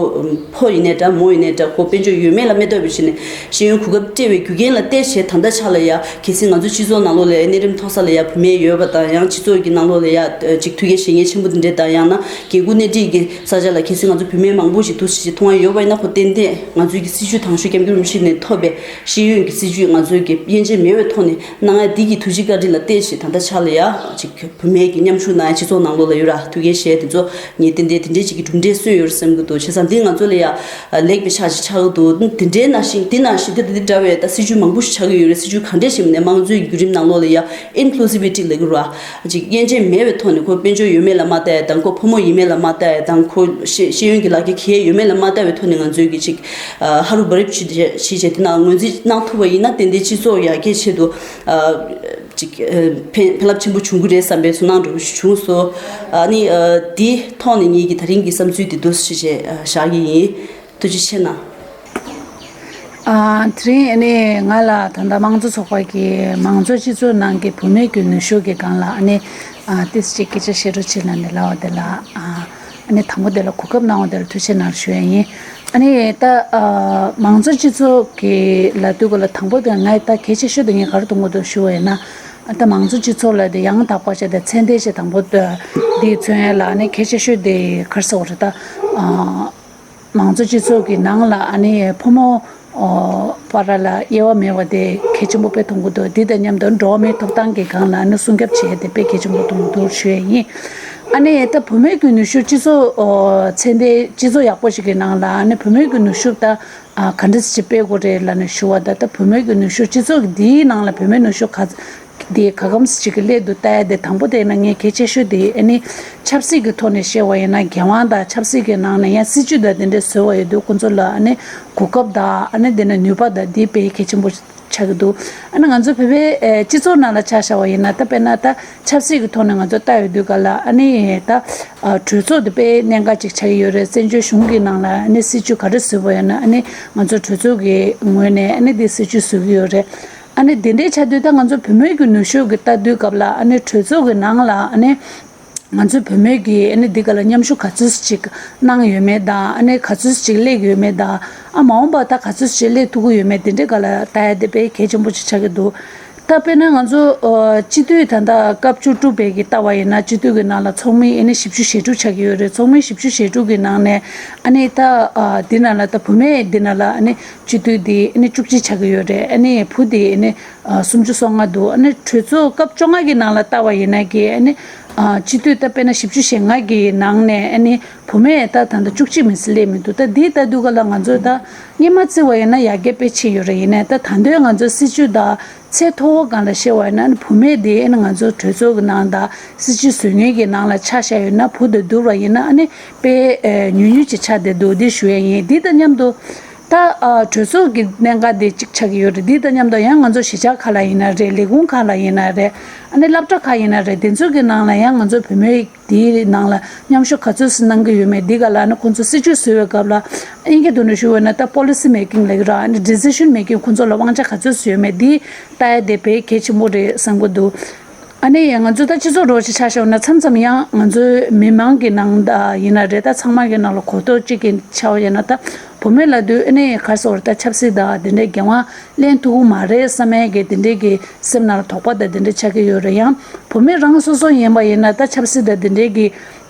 ཕོ་ཡིན་ནའི་འདྲ་མོ་ཡིན་ནའི་འདྲ། ཁོ་དཔལ་འབྱོར་ཡོད་མེད་ལ་མི་ལྟོས་པ་བྱས་ནས་ཤེས་ཡོན་གོ་སྐབས་སྤྲད་པའི་རྒྱུ་རྐྱེན་ལ་བལྟས་བྱས། ད་ལྟའི་ཆ་ལ་ཡ་གལ་སྲིད་ང་ཚོའི་སྤྱི་ཚོགས་ནང་ལོགས་ལ་ཡ་གནས་རིམ་མཐོ་ས་ལ་ཡ་བུད་མེད་ཡོད་པ་དང་། ཡང་སྤྱི་ཚོགས་ཀྱི་ནང་ལོགས་ལ་ཡ་ཅིག་ཐུགས་འགན་བཞེས་མཁན་ཆེན་པོ་འདི་འདྲ་དང་། ཡང་ན་རྒྱལ་ཁབ་སྣེ་ཁྲིད་ཀྱི་ས་ཆ་ལ་གལ་སྲིད་ང་ཚོ་བུད་མེད་མང་པོ་ཞིག་འདུག་སེ་མཐོང་ཡ་ཡོད་པ་ཡིན་ན། ཁོ་ཏན་ཏན་ང་ཚོའི་གི་སྲིད་ཇུས་དང་ཤོས་སྐྱབས་མགོན་རིན་པོ་ཆེ་ནས་ཐོབ་པའི་ཤེས་ཡོན་གྱི་སྲིད་ཇུས་ང་ཚོའི་གི་དབྱེ་འབྱེད་མེད་པའི་ཐོག་ནས་གནང་ཡ་འདི་གི་ཐུགས་རྗེ་བཀའ་དྲིན་ལ་བརྟེན་བྱས་ད་ལྟའི་ཆ་ལ་ཡ་ཅིག་བུད་མེད་ཀྱི་མཉམ་ཞུགས་གནང་ཡ་སྤྱི་ཚོགས་ནང་ལོགས་ལ་ཡོད་ར། ཐུགས་འགན་བཞེས་དེ་ཚོ་ངས་ཏན་ཏན་དེ་འདྲའི་ཅིག་གི་གྲུབ་འབྲས་སོན་ཡོད་རེད་བསམ་གྱི་འདུག་བྱས་ཙང་འདི་ང་ཚོ་ལ་ཡ་ལེགས་པའི་ཆ་ཞིག་ཆགས་ཀྱི་འདུག་དེ་འདྲའི་ནང་བཞིན་དེ་ནང་བཞིན་དེ་དེ་འདྲ་བའི་ད་སྲིད་ཇུས་མང་པོ་ཞིག་ཆགས་ཀྱི་ཡོད་རེད། སྲིད་ཇུས་ག་འདྲས་ཤིག་ནས་དམངས་གཙོའི་བརྒྱུད་རིམ་ནང་ལོགས་ལ་ཡ་inclusivity ལབ་ཀྱི་ར། ཅིག་དབྱེ་འབྱེད་མེད་པའི་ཐོག་ནས་ཁོ་དཔལ་འབྱོར་ཡོད་མེད་ལ་མ་ལྟ་ཡ་དང་། ཁོ་ཕོ་མོ་ཡིན་མེད་ལ་མ་ལྟ་ཡ་དང་། ཁོ་ཤེས་ཤེས་ཡོན་གྱི་ལག་ཁྱེར་གྱི་ཡོད་མེད་ལ་མ་ལྟ་བའི་ཐོག་ནས་ང་ཚོའི་གི་ཅིག་ཨ་ཧ་རུ་བ་རིབ་བྱེད་བྱེད་བྱས་དེ་ནང་ངོས་འཛིན་གནང་ཐུབ་པ་ཡིན་ན། ཏན་ཏན་སྤྱི་ཚོགས་ཡར་རྒྱས་ཆེད་དུ་ཨ་ཅིག་ཨ་ཕན་ཕན་རླབས་ཆེན་པོ་བྱུང་གི་རེད་བསམ་པའི་ཚོར་སྣང་འདྲ་བོ་ཞིག་བྱུང་སོང་། ཨ་ནི་ཨ་དེའི་ཐོག་ནས་ངེད་ཀྱི་ད་རིང་གི་བསམ་ཚུལ་དེ་འདུག་སེ་བྱས་ཨ་བཞག་གི་ཡིན། ཐུགས་རྗེ་ཆེ་གནང་། ཨ། དེ་རིང་ཨ་ནི་ང་ལ་ད་ལྟ་དམངས་གཙོ་ཚོགས་པ་གི་མང་གཙོ་སྤྱི་ཚོགས་ནང་གི་བུད་མེད་ཀྱི་ནུས་ཤུགས་ཀྱི་སྒང་ལ་ཨ་ནི་ཨ་ཏོག་ཙམ་ཅིག་སྐད་ཆ་བཤད་རོགས་བྱེད་ལབ་ནས་ལབ་པ་དེ་ལ། ཨ་ཨ་ནི་དང་པོ་དེ་ལ་གོ་སྐབས་གནང་བ་དེ་ལ་ཐུགས་རྗེ་གནང་ཞུ་ཡ་ཡིན། ཨ་ནི་ད་ཨ་མང་གཙོ་སྤྱི་ཚོགས་ཀྱི་ལབ་དུས་སྐབས་ལ་དང་པོ་དེ་ང་ད་གལ་ཆེ་ཤོས་དེ་ངས་ག་རེ་མཐོང་གི་འདུག་ཞུ་བ་ཡིན་ན། ད་མང་གཙོ་སྤྱི་ཚོགས་ལབ་དེ་ཡང་དག་པ་བྱས་ཏེ་ཚད་ལྡན་ཞིག་དང་པོ་དེ་འདི་མཚོན་ཡ་ལ་ཨ་ནི་གལ་ཆེ་ཤོས་དེ་ག་རེ་ཟེར་དགོས་རེད། ད་ཨ། མང་གཙོ་སྤྱི་ཚོགས་ཀྱི་ནང་ལ་ཨ་ནི་ཕོ་མོ་ཨོ་བར་ལ་དབྱེ་བ་མེད་པ་དེ་གལ་ཆེན་པོ་དཔེ་མཐོང་གི་འདུག་འདི་དང་མཉམ་དུ་འགྲོ་བ་མིའི་ཐོབ་ཐང་གི་སྒང་ལ་ཨ་ནི་སྲུང་སྐྱོབ་བྱེད་ཡ་དེ་དཔེ་གལ་ཆེན་པོ་མཐོང་གི་འདུག་ཞུ་ཡ་ཡིན། ཨ་ནི་ད་བུད་མེད་ཀྱི་ནུས་ཤུགས་སྤྱི་ཚོགས་ཨོ་ཚད་ལྡན་སྤྱི་ཚོགས་ཡག་པོ་ཞིག་གི་ནང་ལ་ཨ་ནི་བུད་མེད་ཀྱི་ནུས་ཤུགས་ད་ཨ་ག་འདྲ་ཞིག་སྤེལ་དགོས་རེད་ལབ་ནས་ཞུ་བ། ད་ད་བུད་མེད་ཀྱི་ནུས་ཤུགས་སྤྱི་ཚོགས་འདིའི་ནང་ལ་བུད་མེད་ནུས་ཤུགས་ག་དེ་ག་གམ་ཞིག་གི་སླེབས་འདུག་ལྟ་ཡ་དེ་དང་པོ་དེ་ན་ངས་གལ་ཆེ་ཤོས་དེ་ཨ་ནི་ཆབ་སྲིད་ཀྱི་ཐོག་ནས་བཤད་པ་ཡིན་ན་འགན་དབང་དང་ཆབ་སྲིད་ཀྱི་ནང་ནས་ཡང་སྲིད་ཇུས་དང་དེ་འདྲས་བཟོས་པ་ཡོད་དུས་ཁོང་ཚོ་ལ་ཨ་ནི་གོ་སྐབས་དང་ཨ་ནི་དེ་ནས་ནུས་པ་དང་དེ་དཔེ་གལ་ཆེན་པོ་ཆགས་ཀྱི་འདུག་ཨ་ནི་ང་ཚོ་བོད་པའི་ཨེ་སྤྱི་ཚོགས་ནང་ལ་ཆ་བཞག་པ་ཡིན་ན་ད་དཔེར་ན་ད་ཆབ་སྲིད་ཀྱི་ཐོག་ནས་ང་ཚོ་ལྟ་ཡོད་དུས་ག་ལ་ཨ་ནི་ད་ཨ་གྲོས་ཚོགས་དེ་དཔེ་གནད་འགག་ཅིག་ཆགས་ཀྱི་ཡོད་རེད། བཙན་བྱོལ་གཞུང་གི་ནང་ལ་ཨ་ནི་སྲིད་ཇུས་ག་རེ་བཟོས་པ་ཡིན་ན་ཨ་ནི་ང་ཚོ་གྲོས་ཚོགས་ཀྱི་ངོས་ནས་ཨ་ནི་དེ་སྲིད་ཇུས་བཟོ་གི་ཡོད་རེད། ཨ་ནི་དེ་འདྲའི་ཆ་དུས་ད་ང་ཚོ་བུད་མེད་ཀྱི་ནུས་ཤུགས་ཀྱི་ལྟ་དུས་སྐབས་ལ་ཨ་ནི་གྲོས་ཚོགས་ཀྱི་ནང་ལ་ཨ་ནི་ང་ཚོ་བུད་མེད་ཀྱིས་ཨ་ནི་འདི་ག་ལ་མཉམ་ཞུགས་ག་ཚོད་ཅིག་གནང་ཡོད་མེད་དང་། ཨ་ནི་ག་ཚོད་ཅིག་སླེབས་ཡོད་མེད་དང་། ཨ་མ་འོངས་པ་ད་ག་ཚོད་ཅིག་སླེབས་ཐུབ་ཀྱི་ཡོད་མེད་དེ་འདྲའི་སྒང་ལ་ལྟ་ཡ་དེ་དཔེ་གལ་ཆེན་པོ་ཅིག་ཆགས་ཀྱི་འདུག་ད་དཔེར་ན་ང་ཚོ་ཨ་སྤྱི་འཐུས་ད་ལྟ་སྐབས་བཅུ་དྲུག་པའི་གི་ལྟ་བ་ཡིན་ན་སྤྱི་འཐུས་ཀྱི་ནང་ལ་ཚོགས་མི་ཨ་ནི་བཞི་བཅུ་ཞེ་དྲུག་ཆགས་ཀྱི་ཡོད་རེད། ཚོགས་མི་བཞི་བཅུ་ཞེ་དྲུག་གི་ནང་ནས་ཨ་ནི་ད་ཨ་འདི་ནང་ལ་ད་བུད་མེད་འདི་ནང་ལ་ཨ་ནི་སྤྱི་འཐུས་དེ་ཨ་ནི་བཅུ་གཅིག་ཆགས་ཀྱི་ཡོད་རེད། ཨ་ནི་བུ་དེ་ཨ་ནི་ཨ་སུམ་ཅུ་སོ་ལྔ་འདུག་ཨ་ནི་གྲོས་ཚོགས་སྐབས་བཅོ་ལྔ་གི་ནང་ལ་ལྟ་བ་ཡིན་ན་གི་ཨ་ནི་ ཨ་སྤྱི་འཐུས་ད་དཔེར་ན་བཞི་བཅུ་ཞེ་ལྔ་གི་ནང་ནས་ཨ་ནི་བུད་མེད་ད་ད་ལྟ་བཅུ་གཅིག་མི་སེར་སླེབས་མི་འདུག་ད་འདི་ལྟ་དུས་ག་ལ་ང་ཚོས་ད་སྔོན་མ་བརྩི་བ་ཡིན་ན་ཡར་རྒྱས་དཔེ་ཕྱིན་ཡོད་རེད། ཡིན་ནའི་ད་ད་ལྟའི་ང་ཚོའི་སྲིད་བྱུས་དང་ཚད་མཐོ་བོ་སྒང་ལ་བཤད་པ་ཡིན་ན་ཨ་ནི་བུད་མེད་དེ་ཨ་ནི་ང་ཚོའི་གྲོས་ཚོགས་ཀྱི་ནང་དང་སྲིད་བྱུས་བཟོ་མཁན་གྱི་ནང་ལ་ཆ་བཞག་ཡོད་ན་བུ་དང་བསྡུར་བ་ཡིན་ན་ཨ་ནི་དཔེ་ཨེ་ཉུང་ཉུང་ཅིག་ཆགས་བསྡད་འདུག་འདི་ཞུ་ཡ་ཡིན། འདི་དང་མཉམ་དུ། ད་ཨ་གྲོས་ཚོགས་ཀྱི་གནད་འགག་དེ་གཅིག་ཆགས་ཀྱི་ཡོད་རེད། འདི་དང་མཉམ་དུ་ཡང་ང་ཚོ་གཞིས་ཆགས་ཁག་ལ་ཡིན་ན་རེད། ལས་ཁུངས་ཁག་ལ་ཡིན་ན་རེད། ཨ་ནི་སློབ་གྲྭ་ཁག་ཡིན་ན་རེད། དེ་ཚོ་གི་ནང་ལ་ཡང་ང་ཚོ་བུད་མེད་དེའི་ནང་ལ་མཉམ་ཞུགས་ག་ཚོད་ཙམ་གནང་གི་ཡོད་མེད། འདི་ག་ལ་ཨ་ནི་ཁོང་ཚོ་སྲིད་བྱུས་བཟོ་བའི་སྐབས་ལ་དབྱིན་སྐད་ཐོག་ནས་ཞུ་བ་ན་ད་policy making ལབ་ཀྱི་རེད། ཨ་ནི་decision making ཁོང་ཚོ་ལ་དབང་ཆ་ག་ཚོད་ཙམ་ཡོད་མེད་འདི་ལྟ་ཡ་དེ་དཔེ་གལ་ཆེན་པོ་རེད་བསམ་གྱི་འདུག་ཨ་ནི་ང་ཚོ་ད་སྤྱི་ཚོགས་རོགས་ཅིག་ཆ་བཞག་ན་མཚམས་མཚམས་ཡང་ང་ཚོའི་མི་མང་གི་ནང་ད་ཡིན་ན་རེད། ད་ཚང་མ་གི་ནང་ལ་གོ་རྟོགས་གཅིག་གི་ཆ་བ་ཡིན་ན་ད་བུད་མེད་ལབ་དུས་ཨ་ནི་ག་རེ་ཟེར་ད་ཆབ་སྲིད་ད་དེ་འདྲའི་འགན་དབང་ལེན་ཐུབ་ཀྱི་མ་རེད་བསམ་ཡས་ཀྱི་དེ་འདྲའི་གི་སེམས་ནང་ལ་དོགས་པ་ད་དེ་འདྲ་ཆགས་ཀྱི་ཡོད་རེད། ཡང་བུད་མེད་རང་སོ་སོ་ཡིན་པ་ཡིན་ན་ད་ཆབ་སྲིད་ད་དེ་འདྲའི་གི་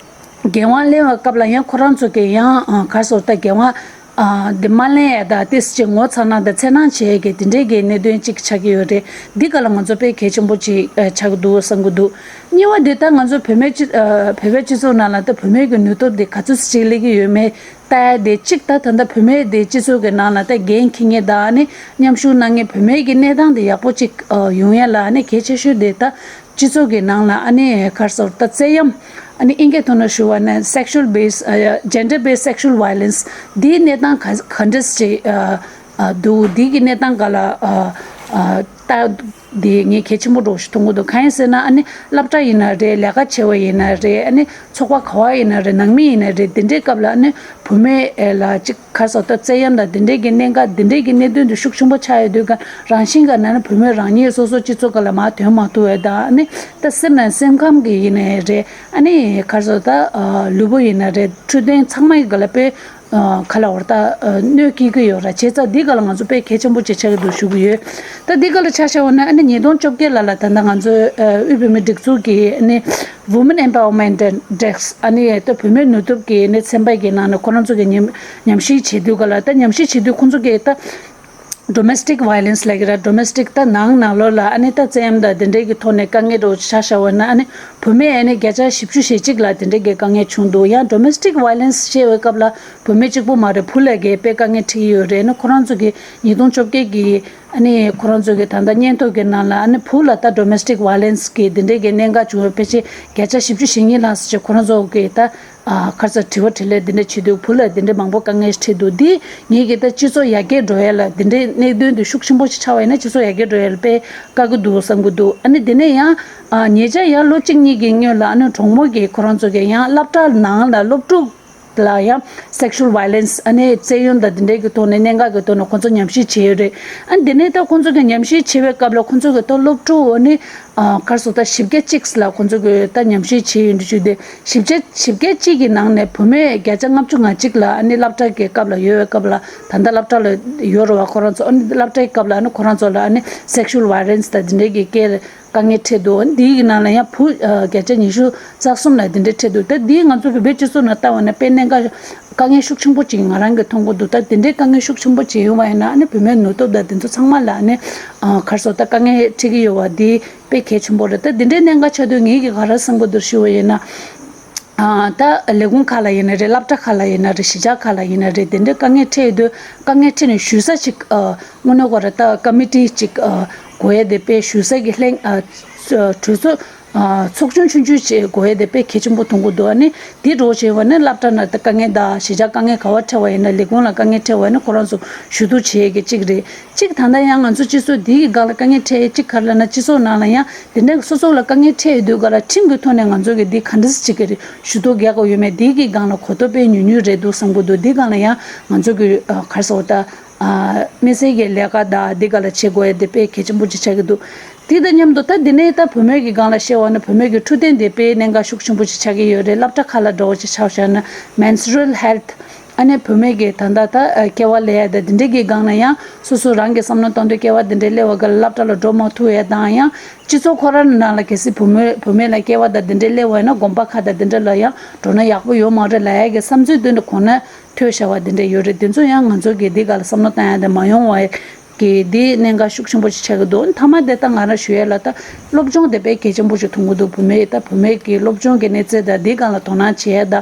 འགན་དབང་ལེན་པའི་སྐབས་ལ་ཡང་ཁོ་རང་ཚོ་གི་ཡང་ཨ་ག་རེ་ཟེར་ད་འགན་དབང་ཨ་འདི་མ་ལེན་ཡ་ད་ཏིས་ཅིག་ངོ་ཚ་ན་ད་འཚེར་སྣང་བྱེད་ཡས་ཀྱི་དེ་འདྲའི་གི་གནད་དོན་ཅིག་ཆགས་ཀྱི་ཡོད་རེད། འདི་ག་ལ་ང་ཚོ་དཔེ་གལ་ཆེན་པོ་ཅིག་ཨ་ཆགས་ཀྱི་འདུག་བསམ་གྱི་འདུག་གཉིས་པ་འདི་ད་ང་ཚོ་བུད་མེད་སྤྱི་ཨ་བོད་པའི་སྤྱི་ཚོགས་ནང་ལ་ད་བུད་མེད་ཀྱི་ནུས་སྟོབས་འདི་ག་ཚོད་ཅིག་སླེབས་ཀྱི་ཡོད་མེད་ལྟ་ཡ་དེ་གཅིག་ད་ད་ལྟ་བུད་མེད་དེ་སྤྱི་ཚོགས་ཀྱི་ནང་ལ་ད་འགན་འཁྱེར་མཁན་དང་ཨ་ནི་མཉམ་ཞུགས་གནང་མཁན་བུད་མེད་ཀྱི་གནས་སྟངས་དེ་ཡག་པོ་ཅིག་ཨ་ཡོང་ཡ་ལ་ཨ་ནི་གལ་ཆེ་ཤོས་དེ་ད་སྤྱི་ཚོགས་ཀྱི་ནང་ལ་ཨ་ནི་ག་རེ་ཟེར་ད་བཙན་གཡེམ་ཨ་ནི་ཨིན་སྐད་ཐོག་ནས་ཞུ་བ་ནི་sexual based ཨ་gender based sexual violence འདིའི་གནས་སྟངས་ག་ག་འདྲས་ཅིག་ཨ་ཨ་འདུག་འདི་གི་གནས་སྟངས་ག་ལ་ཨ་ཨ་ལྟ་འདི་ངས་གལ་ཆེན་པོ་འདྲ་བོ་ཞིག་མཐོང་གི་འདུག་གང་ཡིན་ཟེར་ན་ཨ་ནི་སློབ་གྲྭ་ཡིན་ན་རེད། ལས་ཀ་བྱེད་པ་ཡིན་ན་རེད། ཨ་ནི་ཚོགས་པ་ག་བ་ཡིན་ན་རེད། ནང་མི་ཡིན་ན་རེད། དེ་འདྲའི་སྐབས་ལ་ཨ་ནི་བུད་མེད་ལ་ཅིག་ག་རེ་ཟེར་ད་བཙན་གཡེམ་དང་དེ་འདྲའི་གི་གནད་འགག་དེ་འདྲའི་གི་གནད་དོན་དེ་ཤུགས་ཆེན་པོ་ཆགས་ཡོད་དུས་ག་རང་བཞིན་ག་ན་ནི་བུད་མེད་རང་ཉིད་སོ་སོ་སྤྱི་ཚོགས་སྒང་ལ་མར་ཐོན་མ་ཐུབ་པ་དང་ཨ་ནི་ད་སེམས་ནང་སེམས་ཁམས་ཀྱི་ཡིན་ནའི་རེད། ཨ་ནི་ག་རེ་ཟེར་ད་ལུས་པོ་ཡིན་ན་རེད། འཕྲོད་བསྟེན་ཚང་མ་ཡི་ག་ལ་དཔེ་ཨ་ག་ལ་བར་ད་ཨ་གནོད་སྐྱེལ་གྱི་ཡོད་ར། བྱས་ཙང་འདི་ག་ལ་ང་ཚོ་དཔེ་གལ་ཆེན་པོ་ཅིག་ཆགས་ཀྱི་འདུག་ཞུ་གི་ཡོད། ད་འདི་ག་ལ་ཆ་བཞག་པ་ན་ཨ་ནི་ཉིས་སྟོང་བཅོ་བརྒྱད་ལ་ལ་ད་ལྟ་ང་ཚོའི་ཨ་དབུས་བོད་མིའི་སྒྲིག་འཛུགས་ཀྱི་ཨ་ནི་Women Empowerment Index ཨ་ནི་ད་བུད་མེད་ནུས་སྟོབས་ཀྱི་ཨ་ནི་ཚན་པ་གི་ནང་ནས་ཁོ་རང་ཚོ་གི་ཉམས་ཉམས་ཞིབ་བྱེད་དུས་ག་ལ་ད་ཉམས་ཞིབ་བྱེད་དུས་ཁོང་ཚོ་གི་ད་Domestic violence ལབ་ཀྱི་ར། Domestic ད་ནང་ནང་ལོགས་ལ་ཨ་ནི་ད་བཙན་གཡེམ་དང་དེ་འདྲའི་གི་ཐོག་ནས་དཀའ་ངལ་འདྲ་བོ་ཆ་བཞག་པ་ན་ཨ་ནི་བུད་མེད་ཨ་ནི་བརྒྱ་ཆ་བཞི་བཅུ་ཞེ་གཅིག་ལ་དེ་འདྲའི་གི་དཀའ་ངལ་བྱུང་འདུག་ཡང་Domestic violence བཤད་པའི་སྐབས་ལ་བུད་མེད་གཅིག་པོ་མ་རེད། བུ་ལ་གི་དཔེ་དཀའ་ངལ་འཕྲད་ཀྱི་ཡོད་རེད། ཨ་ནི་ཁོ་རང་ཚོ་གི་ཉིས་སྟོང་བཅོ་བརྒྱད་གི་ཨ་ནི་ཁོ་རང་ཚོ་གི་ད་ལྟ་སྙན་ཐོ་གི་ནང་ལ་ཨ་ནི་བུ་ལ་ད་Domestic violence གི་དེ་འདྲའི་གི་གནད་འགག་བྱུང་བའི་ཕལ་ཆེར་བརྒྱ་ཆ་བཞི་བཅུ་ཞེ་གཉིས་ལྷག་ཙམ་ཅིག་ཁོ་རང་ཚོ་གི་ད་ཨ་ག་རེ་ཟེར་དྲི་བ་དྲིས་ལན་དེ་འདྲ་བྱེད་དུས་བུ་ལ་དེ་འདྲ་མང་པོ་དཀའ་ངལ་འཕྲད་འདུག་འདི་ངེད་ཀྱི་ད་སྤྱི་ཚོགས་ཡར་རྒྱས་འགྲོ་ཡ་ལ་དེ་འདྲའི་གནད་དོན་དེ་ཤུགས་ཆེན་པོ་ཞིག་ཆགས་པ་ཡིན་ན་སྤྱི་ཚོགས་ཡར་རྒྱས་འགྲོ་ཡ་ལ་དཔེ་དཀའ་གི་འདུག་བསམ་གི་འདུག་ཨ་ནི་དེ་ནས་ཡང་ཨ་ཉེ་ཆར་ཡང་ལོ་གཅིག་གཉིས་ཀྱི་སྔོན་ལ་ཨ་ནི་གྲོགས་མོ་གིས་ཁོ་རང་ཚོ་གི་ཡང་སློབ་གྲྭ་ནང་ལ་སློབ་ཕྲུག་ལ་ཡང་sexual violence ཨ་ནི་བཙན་གཡེམ་དང་དེ་འདྲའི་གི་ཐོག་ནས་གནད་འགག་གི་ཐོག་ནས་ཁོ་ཚོ་ཉམས་ཞིབ་བྱས་ཡོད་རེད། ཨ་ནི་དེ་ནས་ད་ཁོ་ཚོ་གི་ཉམས་ཞིབ་བྱེད་པའི་སྐབས་ལ་ཁོ་ཚོ་གི་ད་སློབ་ཕྲུག་ཨ་ནི་ཨ་ག་རེ་ཟེར་ད་བཞི་བརྒྱ་གཅིག་ལ་ཁོ་ཚོ་གི་ད་ཉམས་ཞིབ་བྱས་ཡོད་འདུག་ཅིག་དེ་བཞི་བརྒྱ་བཞི་བརྒྱ་གཅིག་གི་ནང་ནས་བུད་མེད་བརྒྱ་ཆ་ལྔ་བཅུ་ང་གཅིག་ལ་ཨ་ནི་སློབ་གྲྭ་གི་སྐབས་ལ་ཡོད་པའི་སྐབས་ལ་ད་ལྟ་སློབ་གྲྭ་ལ་ཡོད་རེད་བ། ཁོ་རང་ཚོ་ཨ་ནི་སློབ་གྲྭའི་སྐབས་ལ་ཨ་ནི་ཁོ་རང་ཚོ་ལ་ཨ་ནི་sexual violence དང་དེ་འདྲའི་གི་སྐད་དཀའ་ངལ་འཕྲད་འདུག་འདིའི་ནང་ལ་ཡང་བུ་ཨ་བརྒྱ་ཆ་ཉི་ཤུ་རྩ་གསུམ་ལ་དེ་འདྲ་འཕྲད་འདུག་ད་འདིའི་ང་ཚོ་བོད་པའི་སྤྱི་ཚོགས་ནང་ལྟ་བ་ན་དཔེ་གནད་འགག་དཀའ་ངལ་ཤུགས་ཆེན་པོ་ཅིག་ང་རང་གིས་མཐོང་གི་འདུག་ད་དེ་འདྲའི་དཀའ་ངལ་ཤུགས་ཆེན་པོ་ཅིག་ཡོང་བ་ཡིན་ན་ཨ་ནི་བུད་མེད་ནུས་སྟོབས་དང་དེ་ཚོ་ཚང་མ་ལ་ཨ་ནི་ཨ་ག་རེ་ཟེར་ད་དཀའ་ངལ་འཕྲད་ཀྱི་ཡོད་པ་འདི་དཔེ་གལ་ཆེན་པོ་རེད། ད་དེ་འདྲའི་གནད་འགག་ཆགས་དུས་ངེད་ཀྱིས་ག་རེ་བསམ་གྱི་འདུག་ཞུ་བ་ཡིན་ན། ཨ་ད་ལས་ཁུངས་ཁག་ལ་ཡིན་ན་རེད། སློབ་གྲྭ་ཁག་ལ་ཡིན་ན་རེད། གཞིས་ཆགས་ཁག་ལ་ཡིན་ན་རེད། དེ་འདྲའི་དཀའ་ངལ་འཕྲད་ཡོད་དུས་དཀའ་ངལ་འཕྲད་ནས་ཞུ་ས་ཅིག་ཨ་དངོས་གནས་ཁོ་རང་ད་ཀ་མི་ཊི་ཅིག་ཨ་དགོས་ཡས་དེ་དཔེ་ཞུ་ས་གི་ལྷན་ཨ་གྲོས་ཚོགས་ཨ་ཚོགས་ཆུང་ཆུང་ཆུང་ཅིག་དགོས་ཡས་དེ་དཔེ་གལ་ཆེན་པོ་མཐོང་གི་འདུག་ཨ་ནི་དེ་འདྲ་བོ་བྱས་པ་ནི་སློབ་གྲྭ་ནང་ད་དཀའ་ངལ་དང་གཞིས་ཆགས་དཀའ་ངལ་ག་བ་འཕྲད་པ་ཡིན་ན་ལས་ཁུངས་ལ་དཀའ་ངལ་འཕྲད་པ་ཡིན་ན་ཁོ་རང་ཚོ་ཞུ་གཏུག་བྱེད་ཡས་གི་གཅིག་རེད། གཅིག་ད་ལྟ་ཡང་ང་ཚོ་སྤྱི་ཚོགས་འདི་གི་སྒང་ལ་དཀའ་ངལ་འཕྲད་ཡས་གཅིག་ག་རེ་ལབ་ན་སྤྱི་ཚོགས་ནང་ལ་ཡང་དེ་འདྲ་སོ་སོ་ལ་དཀའ་ངལ་འཕྲད་ཡོད་དུས་ག་ལ་ཁྲིམས་ཀྱི་ཐོག་ནས་ང་ཚོ་གི་འདི་ག་འདྲ་ཅིག་གི་རེད་ཞུ་གཏུག་རྒྱག་དགོས་ཡོད་མེད་འདི་གི་སྒང་ལ་གོ་རྟོགས་དཔེ་ཉུང་ཉུང་རེད་འདུག་བསམ་གྱི་འདུག་འདི་སྒང་ལ་ཡང་ང་ཚོ་གི་ཨ་ག་རེ་ཟེར་ད། ཨ་དམིགས་བསལ་གྱི་ལས་ཀ་དང་འདི་ག་ལ་བྱེད་དགོས་ཡ་དེ་དཔེ་གལ་ཆེན་པོ་ཅིག་ཆགས་ཀྱི་འདུག་དེ་དང་མཉམ་དུ་ད་འདི་ནས་ད་བུད་མེད་ཀྱི་སྒང་ལ་བཤད་པ་ན་བུད་མེད་ཀྱི་འཕྲོད་བསྟེན་དེ་དཔེ་གནད་འགག་ཤུགས་ཆེན་པོ་ཅིག་ཆགས་ཀྱི་ཡོད་རེད། སློབ་གྲྭ་ཁག་ལ་འགྲོ་བ་ཅིག་ཆ་བཞག་ན་menstrual health ཨ་ནི་བུད་མེད་ཀྱི་ད་ལྟ་ད་ཨ་སྐྱེ་བ་ལེན་ཡ་དང་འདི་འདྲའི་གི་སྒང་ལ་ཡང་སོ་སོ་རང་གི་བསམ་བློ་གཏོང་དུས་སྐྱེ་བ་འདི་འདྲའི་སླེབས་པ་ག་ལ་སློབ་གྲྭ་ལ་འགྲོ་མ་ཐུབ་ཡ་དང་ཡང་སྤྱི་ཚོགས་ཁོ་རང་ནང་ལ་གལ་སྲིད་བུད་མེད་བུད་མེད་ལ་སྐྱེ་བ་དང་འདི་འདྲའི་སླེབས་པ་ཡིན་ན་དགོན་པ་ཁག་དང་འདི་འདྲ་ལ་ཡང་འགྲོ་ན་ཡག་པོ་ཡོད་མ་རེད་ལབ་ཡ་གི་བསམ་ཚུལ་དོན་དུ་གོང་ན། ཐོས་བཞག་པ་འདི་འདྲ་ཡོད་རེད། དེ་ཚོ་ཡང་ང་ཚོ་གི་འདི་ག་ལ་བསམ་བློ་བཏང་ཡ་དེ་མ་ཡོང་བ་ གི་འདི་གནད་འགག་ཤུགས་ཆེན་པོ་ཞིག་ཆགས་ཀྱི་འདུག་མཐའ་མ་དེ་ད་ང་རང་ཞུ་ཡས་ལ་ད་སློབ་སྦྱོང་དེ་དཔེ་གལ་ཆེན་པོ་ཞིག་མཐོང་གི་འདུག་བུད་མེད་ད་བུད་མེད་ཀྱི་སློབ་སྦྱོང་གི་གནས་ཚད་དང་འདི་སྒང་ལ་དོ་སྣང་བྱེད་ཡས་ད་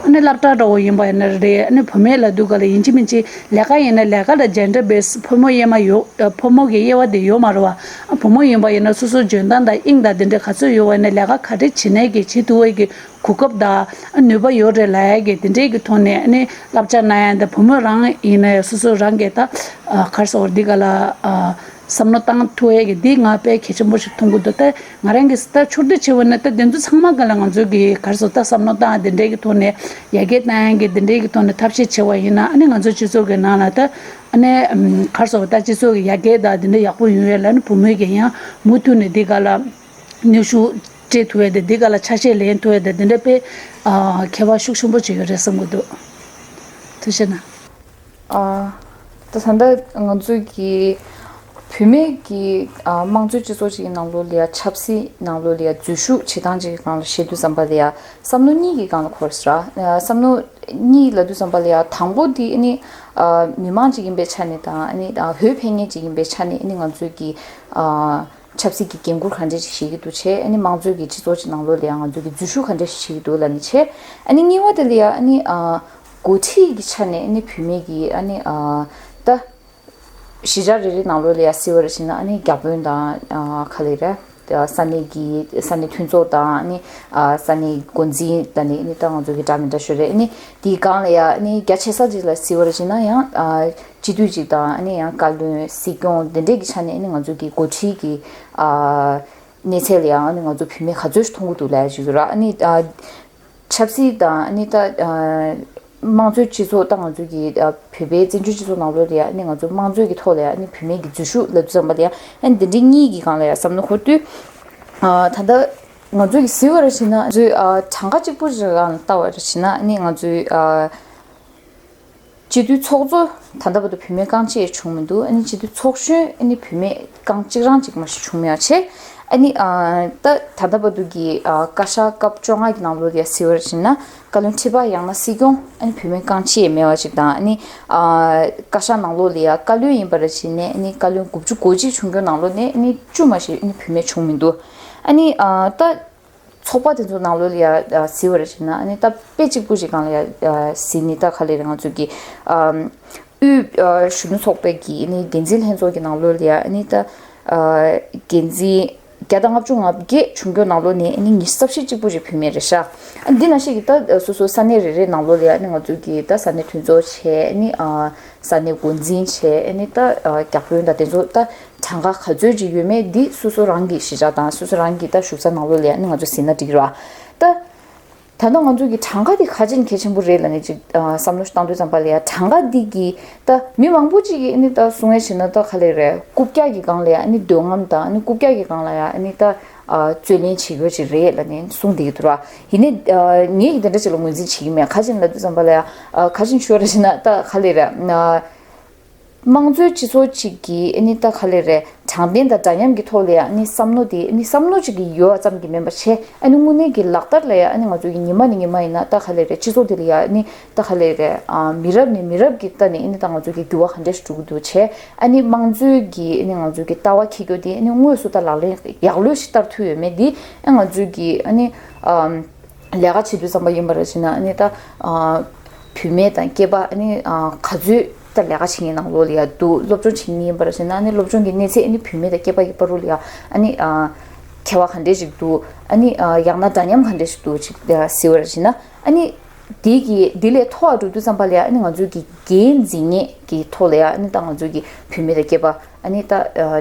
ཨ་ནི་སློབ་གྲྭ་འདྲ་བོ་ཡིན་པ་ཡིན་ན་རེད། ཨ་ནི་བུད་མེད་ལབ་དུས་སྒང་ལ་ཡིན་གཅིག་མིན་གཅིག་ལས་ཀ་ཡིན་ན་ལས་ཀ་ལ་gender base ཕོ་མོ་དབྱེ་མ་ཡོད། ཕོ་མོ་གི་དབྱེ་བ་དེ་ཡོད་མ་རེད་བ། བུ་མོ་ཡིན་པ་ཡིན་ན་སོ་སོ་འཇོན་ཐང་དང་དབྱིངས་དང་དེ་འདྲའི་ག་ཚོད་ཡོད་པ་ཡིན་ན་ལས་ཀ་ག་འདྲས་བྱེད་ནས་ཀྱི་བྱེད་ཐུབ་པའི་གི་གོ་སྐབས་དང་ནུས་པ་ཡོད་རེད་ལབ་ཡ་གི་དེ་འདྲའི་གི་ཐོག་ནས་ཨ་ནི་བསླབ་བྱ་གནང་ཡ་དང་བུ་མོ་རང་ཡིན་ན་ཡང་སོ་སོ་རང་གི་ད་ག་རེ་ཟེར་འདི་ག་ལ་བསམ་བློ་བཏང་ཐུབ་ཡ་གི་འདི་ང་དཔེ་གལ་ཆེན་པོ་ཞིག་མཐོང་གི་འདུག་ད་ང་རང་གི་ད་ཕྱོགས་བསྡུས་བྱས་པ་ན་ད་དེ་ཚོ་ཚང་མ་ག་ལ་ང་ཚོ་གི་ག་རེ་ཟེར་ད་བསམ་བློ་བཏང་དེ་འདྲའི་གི་ཐོག་ནས་ཡར་རྒྱས་བཏང་ཡ་གི་དེ་འདྲའི་གི་ཐོག་ནས་ཐབས་ཤེས་བྱས་པ་ཡིན་ན་ཨ་ནི་ང་ཚོ་སྤྱི་ཚོགས་གི་ནང་ལ་ད་ཨ་ནི་ག་རེ་ཟེར་ད་སྤྱི་ཚོགས་གི་ཡར་རྒྱས་དང་དེ་འདྲ་ཡག་པོ་ཡོང་ཡ་ལ་ཨ་ནི་བུ་མོའི་གི་ཡང་མུ་མཐུད་ནས་འདི་ག་ལ། ནུས་ཤུགས་སྤྲད་ཐུབ་ཡ་དེ་འདི་ག་ལ་ཆ་ཤས་ལེན་ཐུབ་ཡ་དེ་འདི་འདྲ་དཔེ་ཨ་ཁྱད་པར་ཤུགས་ཆེན་པོ་ཅིག་ཡོད་རེད་བསམ་གྱི་འདུག་ཐུགས་རྗེ་གནང་། ཨ་ད་ད་ལྟ་ང་ཚོའི་གི་བུད་མེད་ཀྱི་ཨ་དམངས་གཙོའི་སྤྱི་ཚོགས་ཅིག་གི་ནང་ལོགས་ལ་ཡ་ཆབ་སྲིད་ནང་ལོགས་ལ་ཡ་འཛུལ་ཞུགས་བྱེད་སྟངས་ཅིག་གི་སྒང་ལ་བཤད་དུས་ཙམ་པ་ལ་ཡ་བསམ་བློ་གཉིས་ཀྱི་སྒང་ལ་འཁོར་ཟེར་ར། ཨ་བསམ་བློ་གཉིས་ལབ་དུས་ཙམ་པ་ལ་ཡ་དང་པོ་དེ་ཨ་ནི་ཨ་མི་མང་ཅིག་ཡིན་པའི་ཆ་ནས་དང་ཨ་ནི་ཨ་འོས་འཕེན་མཁན་ཅིག་ཡིན་པའི་ཆ་ནས་ཨ་ནི་ང་ཚོའི་གི་ཨ། ཆབ་སྲིད་ཀྱི་འགན་འཁུར་ག་འདྲས་ཅིག་བཞེས་ཀྱི་འདུག་བྱས་ཨ་ནི་དམངས་གཙོའི་གི་སྤྱི་ཚོགས་ཀྱི་ནང་ལོགས་ལ་ཡང་ང་ཚོ་གི་འཛུལ་ཞུགས་ག་འདྲས་ཤིག་བྱེད་ཀྱི་འདུག་ལབ་ནས་བྱས། ཨ་ནི་གཉིས་པ་དེ་ལ་ཡང་ཨ་ནི་ཨ་འགོ་ཁྲིད་ཀྱི་ཆ་ནས་ཨ་ནི་བུད་མེད་ཀྱི་ཨ་ནི་ཨ་ད་གཞིས་ཆགས་རེ་རེ་ནང་ལོགས་ལ་ཡང་གཟིགས་པར་བྱས་ན་ཨ་ནི་བརྒྱ་དཔོན་དང་ཨ་ག་རེ་རེད། ས་གནས་ཀྱི་ས་གནས་མཐུན་ཚོགས་དང་ཨ་ནི་ཨ་ས་གནས་འགོ་འཛིན་དང་ནི་ཨ་ནི་ད་ང་ཚོ་གི་འདྲ་མི་འདྲ་ཤོས་རེད། ཨ་ནི་དེའི་སྒང་ལ་ཡང་ཨ་ནི་རྒྱ་ཆེ་ས་ཅིག་ལ་གཟིགས་པར་བྱས་ན་ཡང་ཨ། སྤྱི་འཐུས་ཅིག་དང་ཨ་ནི་ཡང་བཀའ་བློན་སྲིད་སྐྱོང་འདི་འདྲས་ཀྱི་ཆ་ནས་ཨ་ནི་ང་ཚོ་གི་འགོ་ཁྲིད་ཀྱི་ཨ་གནས་ཚད་ལ་ཡང་ཨ་ནི་ང་ཚོ་བུད་མེད་ག་ཚོད་ཞིག་མཐོང་གི་འདུག་ལབ་ཡ་ཞིག་ཡོད་ར། ཨ་ནི་ཨ་ཆབ་སྲིད་དང་ཨ་ནི་ད་ཨ་དམངས་གཙོའི་སྤྱི་ཚོགས་ད་ང་ཚོ་གི་ཨ་བོད་པའི་བཙན་བྱོལ་སྤྱི་ཚོགས་ནང་ལོགས་ལ་ཡང་ཨ་ནི་ང་ཚོ་དམངས་གཙོའི་གི་ཐོག་ལ་ཡང་ཨ་ནི་བུད་མེད་ཀྱི་འཛུལ་ཞུགས་ལབ་དུས་ཙམ་པ་ལ་ཡང་ཨ་ནི་འདི་འདྲའི་གཉིས་ཀྱི་སྒང་ལ་ཡང་བསམ་བློ་འཁོར་དུས་ཨ་ད་ལྟ་ང་ཚོ་གི་གཟིགས་པར་བྱས་ན་ང་ཚོའི་ཨ་གྲངས་ཀ་གཅིག་པུ་ཞིག་སྒང་ལ་ལྟ་བར་བྱས་ན་ཨ་ནི་ང་ཚོའི་ཨ། སྤྱི་འཐུས་ཚོགས་གཙོ་ད་ལྟ་བར་དུ་བུད་མེད་རྐང་གཅིག་བྱུང་མི་འདུག་ཨ་ནི་སྤྱི་འཐུས་ཚོགས་གཞོན་ཨ་ནི་བུད་མེད་རྐང་གཅིག་རང་གཅིག་མ་ཞིག་བྱུང་མེད་པ་བྱས། ཨ་ནི་ཨ་ད་ད་ལྟ་བར་དུ་གི་ཨ་བཀའ་ཤག་སྐབས་བཅོ་ལྔ་གི་ནང་ལོགས་ལ་ཡ་གཟིགས་པར་བྱས་ན་བཀའ་བློན་ཁྲི་པ་ཡང་ན་སྲིད་སྐྱོང་ཨ་ནི་བུད་མེད་རྐང་གཅིག་མེད་པ་ཅིག་དང་ཨ་ནི་ཨ་བཀའ་ཤག་ནང་ལོགས་ལ་ཡ་བཀའ་བློན་ཡིན་པར་བྱས་ནས་ཨ་ནི་བཀའ་བློན་དགུ་བཅུ་གོ་གཅིག་བྱུང་རྒྱུ་ནང་ལོགས་ནས་ཨ་ནི་བཅུ་མ་ཞིག་ཨ་ནི་བུད་མེད་བྱུང་མི་འདུག་ཨ་ནི་ཨ་ད། ཚོགས་པ་དེ་ཚོ་ནང་ལོགས་ལ་ཡ་གཟིགས་པར་བྱས་ན་ཨ་ནི་ད་དཔེ་གཅིག་པུ་ཞིག་སྒང་ལ་ཡ་གཟིགས་ནི་ད་ག་ལེར་ང་ཚོ་གི་ཨམ་དབུས་ཨ་གཞོན་ནུ་ཚོགས་པའི་གི་ཨ་ནི་འགན་འཛིན་ལྷན་ཚོགས་ཀྱི་ནང་ལོགས་ལ་ཡ་ཨ་ནི་ད་ཨ་འགན་འཛིན་བརྒྱ་དང་ལྔ་བཅུ་ང་བརྒྱད་བྱུང་རྒྱུ་ནང་ལོགས་ནས་ཨ་ནི་ཉི་ཤུ་རྩ་བཞི་གཅིག་པུ་ཞིག་བུད་མེད་རེད་ཤག་ཨ་འདི་ནང་བཞིན་གྱི་ད་སོ་སོ་ས་གནས་རེ་རེ་ནང་ལོགས་ལ་ཡ་ཨ་ནི་ང་ཚོ་གི་ད་ས་གནས་མཐུན་ཚོགས་བྱས་ཨ་ནི་ཨ། ས་གནས་འགོ་འཛིན་བྱས་ཨ་ནི་ད་བརྒྱ་དཔོན་དང་དེ་ཚོ་ད་གྲངས་ཀ་ག་ཚོད་ཅིག་ཡོད་མེད་འདི་སོ་སོ་རང་གི་གཞིས་ཆགས་དང་སོ་སོ་རང་གི་ད་བཞུགས་ས་ནང་ལོགས་ལ་ཡ་ཨ་ནི་ང་ཚོ་གཟིགས་ན་འགྲིག་ར། ད་ད་ལྟ་ང་ཚོ་གི་གྲངས་ཀ་འདི་ག་ཅིག་གལ་ཆེན་པོ་རེད་ལབ་ནས་ཅིག་བསམ་བློ་ཞིག་བཏང་དུས་ཙམ་པ་ལ་ཡ་གྲངས་ཀ་འདི་གི་ད་མི་མང་པོ་ཅིག་གིས་ཨ་ནི་ད་གསུང་ཡ་བྱས་ན་ད་ག་ལེར་རེད་རྐུབ་བཀྱག་གི་སྒང་ལ་ཡ་ཨ་ནི་འདོད་རྔམ་དང་ཨ་ནི་རྐུབ་བཀྱག་གི་སྒང་ལ་ཡ་ཨ་ནི་ད། རྩོད་ལེན་བྱེད་དགོས་ཅིག་རེད་ལབ་ནས་གསུངས་བསྡད་ཀྱི་འདུག་ར། ཡིན་ནའི་ངས་ཀྱི་དེ་འདྲ་ཅིག་ལ་ངོས་འཛིན་བྱེད་ཀྱི་མེད། ག་ཅིག་ལབ་དུས་ཙམ་པ་ལ་ཡ་ག་ཅིག་ཤོད་ར་ཞེ་ན་ད་ག་ལེར་ར། དམངས་གཙོའི་སྤྱི་ཚོགས་ཅིག་གི་ཨ་ནི་ད་ག་ལེར་ར་དྲང་བདེན་དང་འདྲ་མཉམ་གྱི་ཐོག་ལ་ཡ་ཨ་ནི་བསམ་བློ་དེ་ཨ་ནི་བསམ་བློ་ཅིག་གི་ཡོད་པ་ཙམ་གྱིས་མིན་པ་བྱས་ཨ་ནི་དངོས་གནས་ཀྱི་ལག་བསྟར་ལ་ཡ་ཨ་ནི་ང་ཚོ་གི་ཉི་མ་ནས་ཉི་མ་ཡིན་ན་ད་ག་ལེར་ར་སྤྱི་ཚོགས་དེ་ལ་ཡ་ཨ་ནི་ད་ག་ལེར་ར་མི་རབས་ནས་མི་རབས་ཀྱི་ལྟ་ནས་ཨ་ནི་ད་ང་ཚོ་གི་འགྱུར་བ་ག་འདྲ་ཞིག་འགྲོ་གི་འདུག་བྱས། ཨ་ནི་དམངས་གཙོའི་གི་ཨ་ནི་ང་ཚོའི་གི་ལྟ་བ་འཁྱེར་རྒྱུ་དེ་ཨ་ནི་དངོས་སུ་ད་ལག་ལེན་ཡག་ལོས་ཤིག་བསྟར་ཐུབ་ཡོད་མེད་དེ་ཨ་ང་ཚོའི་གི་ཨ་ནི་ཨམ་ལས་ཀ་བྱེད་དུས་ཙམ་པ་ཡིན་པ་ར་བྱས་ན་ཨ་ནི་ད་ཨ་བུད་མེད་དང་སྐྱེས་པ་ཨ་ནི་ཨ་ག་ཚོད་ད་ལས་ཀ་བྱེད་མཁན་ནང་ལོགས་ལ་ཡ་འདུག་སློབ་སྦྱོང་བྱེད་མཁན་ཡིན་པ་ར་བྱས་ན་ཨ་ནི་སློབ་སྦྱོང་གི་གནས་ཚད་ཨ་ནི་བུད་མེད་དང་སྐྱེས་པ་གི་བར་དུ་ལ་ཡ་ཨ་ནི་ཨ་ཁྱད་པར་ག་འདྲས་ཞིག་འདུག་ཨ་ནི་ཨ་ཡང་ན་འདྲ་མཉམ་ག་འདྲས་ཞིག་འདུག་ཅིག་ཨ་གཟིགས་པ་ར་བྱས་ན་ཨ་ནི། དེ་གི་དེ་ལས་མཐོ་བ་འགྲོ་དུས་ཙམ་པ་ལ་ཡ་ཨ་ནི་ང་ཚོའི་གི་འགན་འཛིན་མཁན་གྱི་ཐོག་ལ་ཡ་ཨ་ནི་ད་ང་ཚོའི་གི་བུད་མེད་དང་སྐྱེས་པ་ཨ་ནི་ད་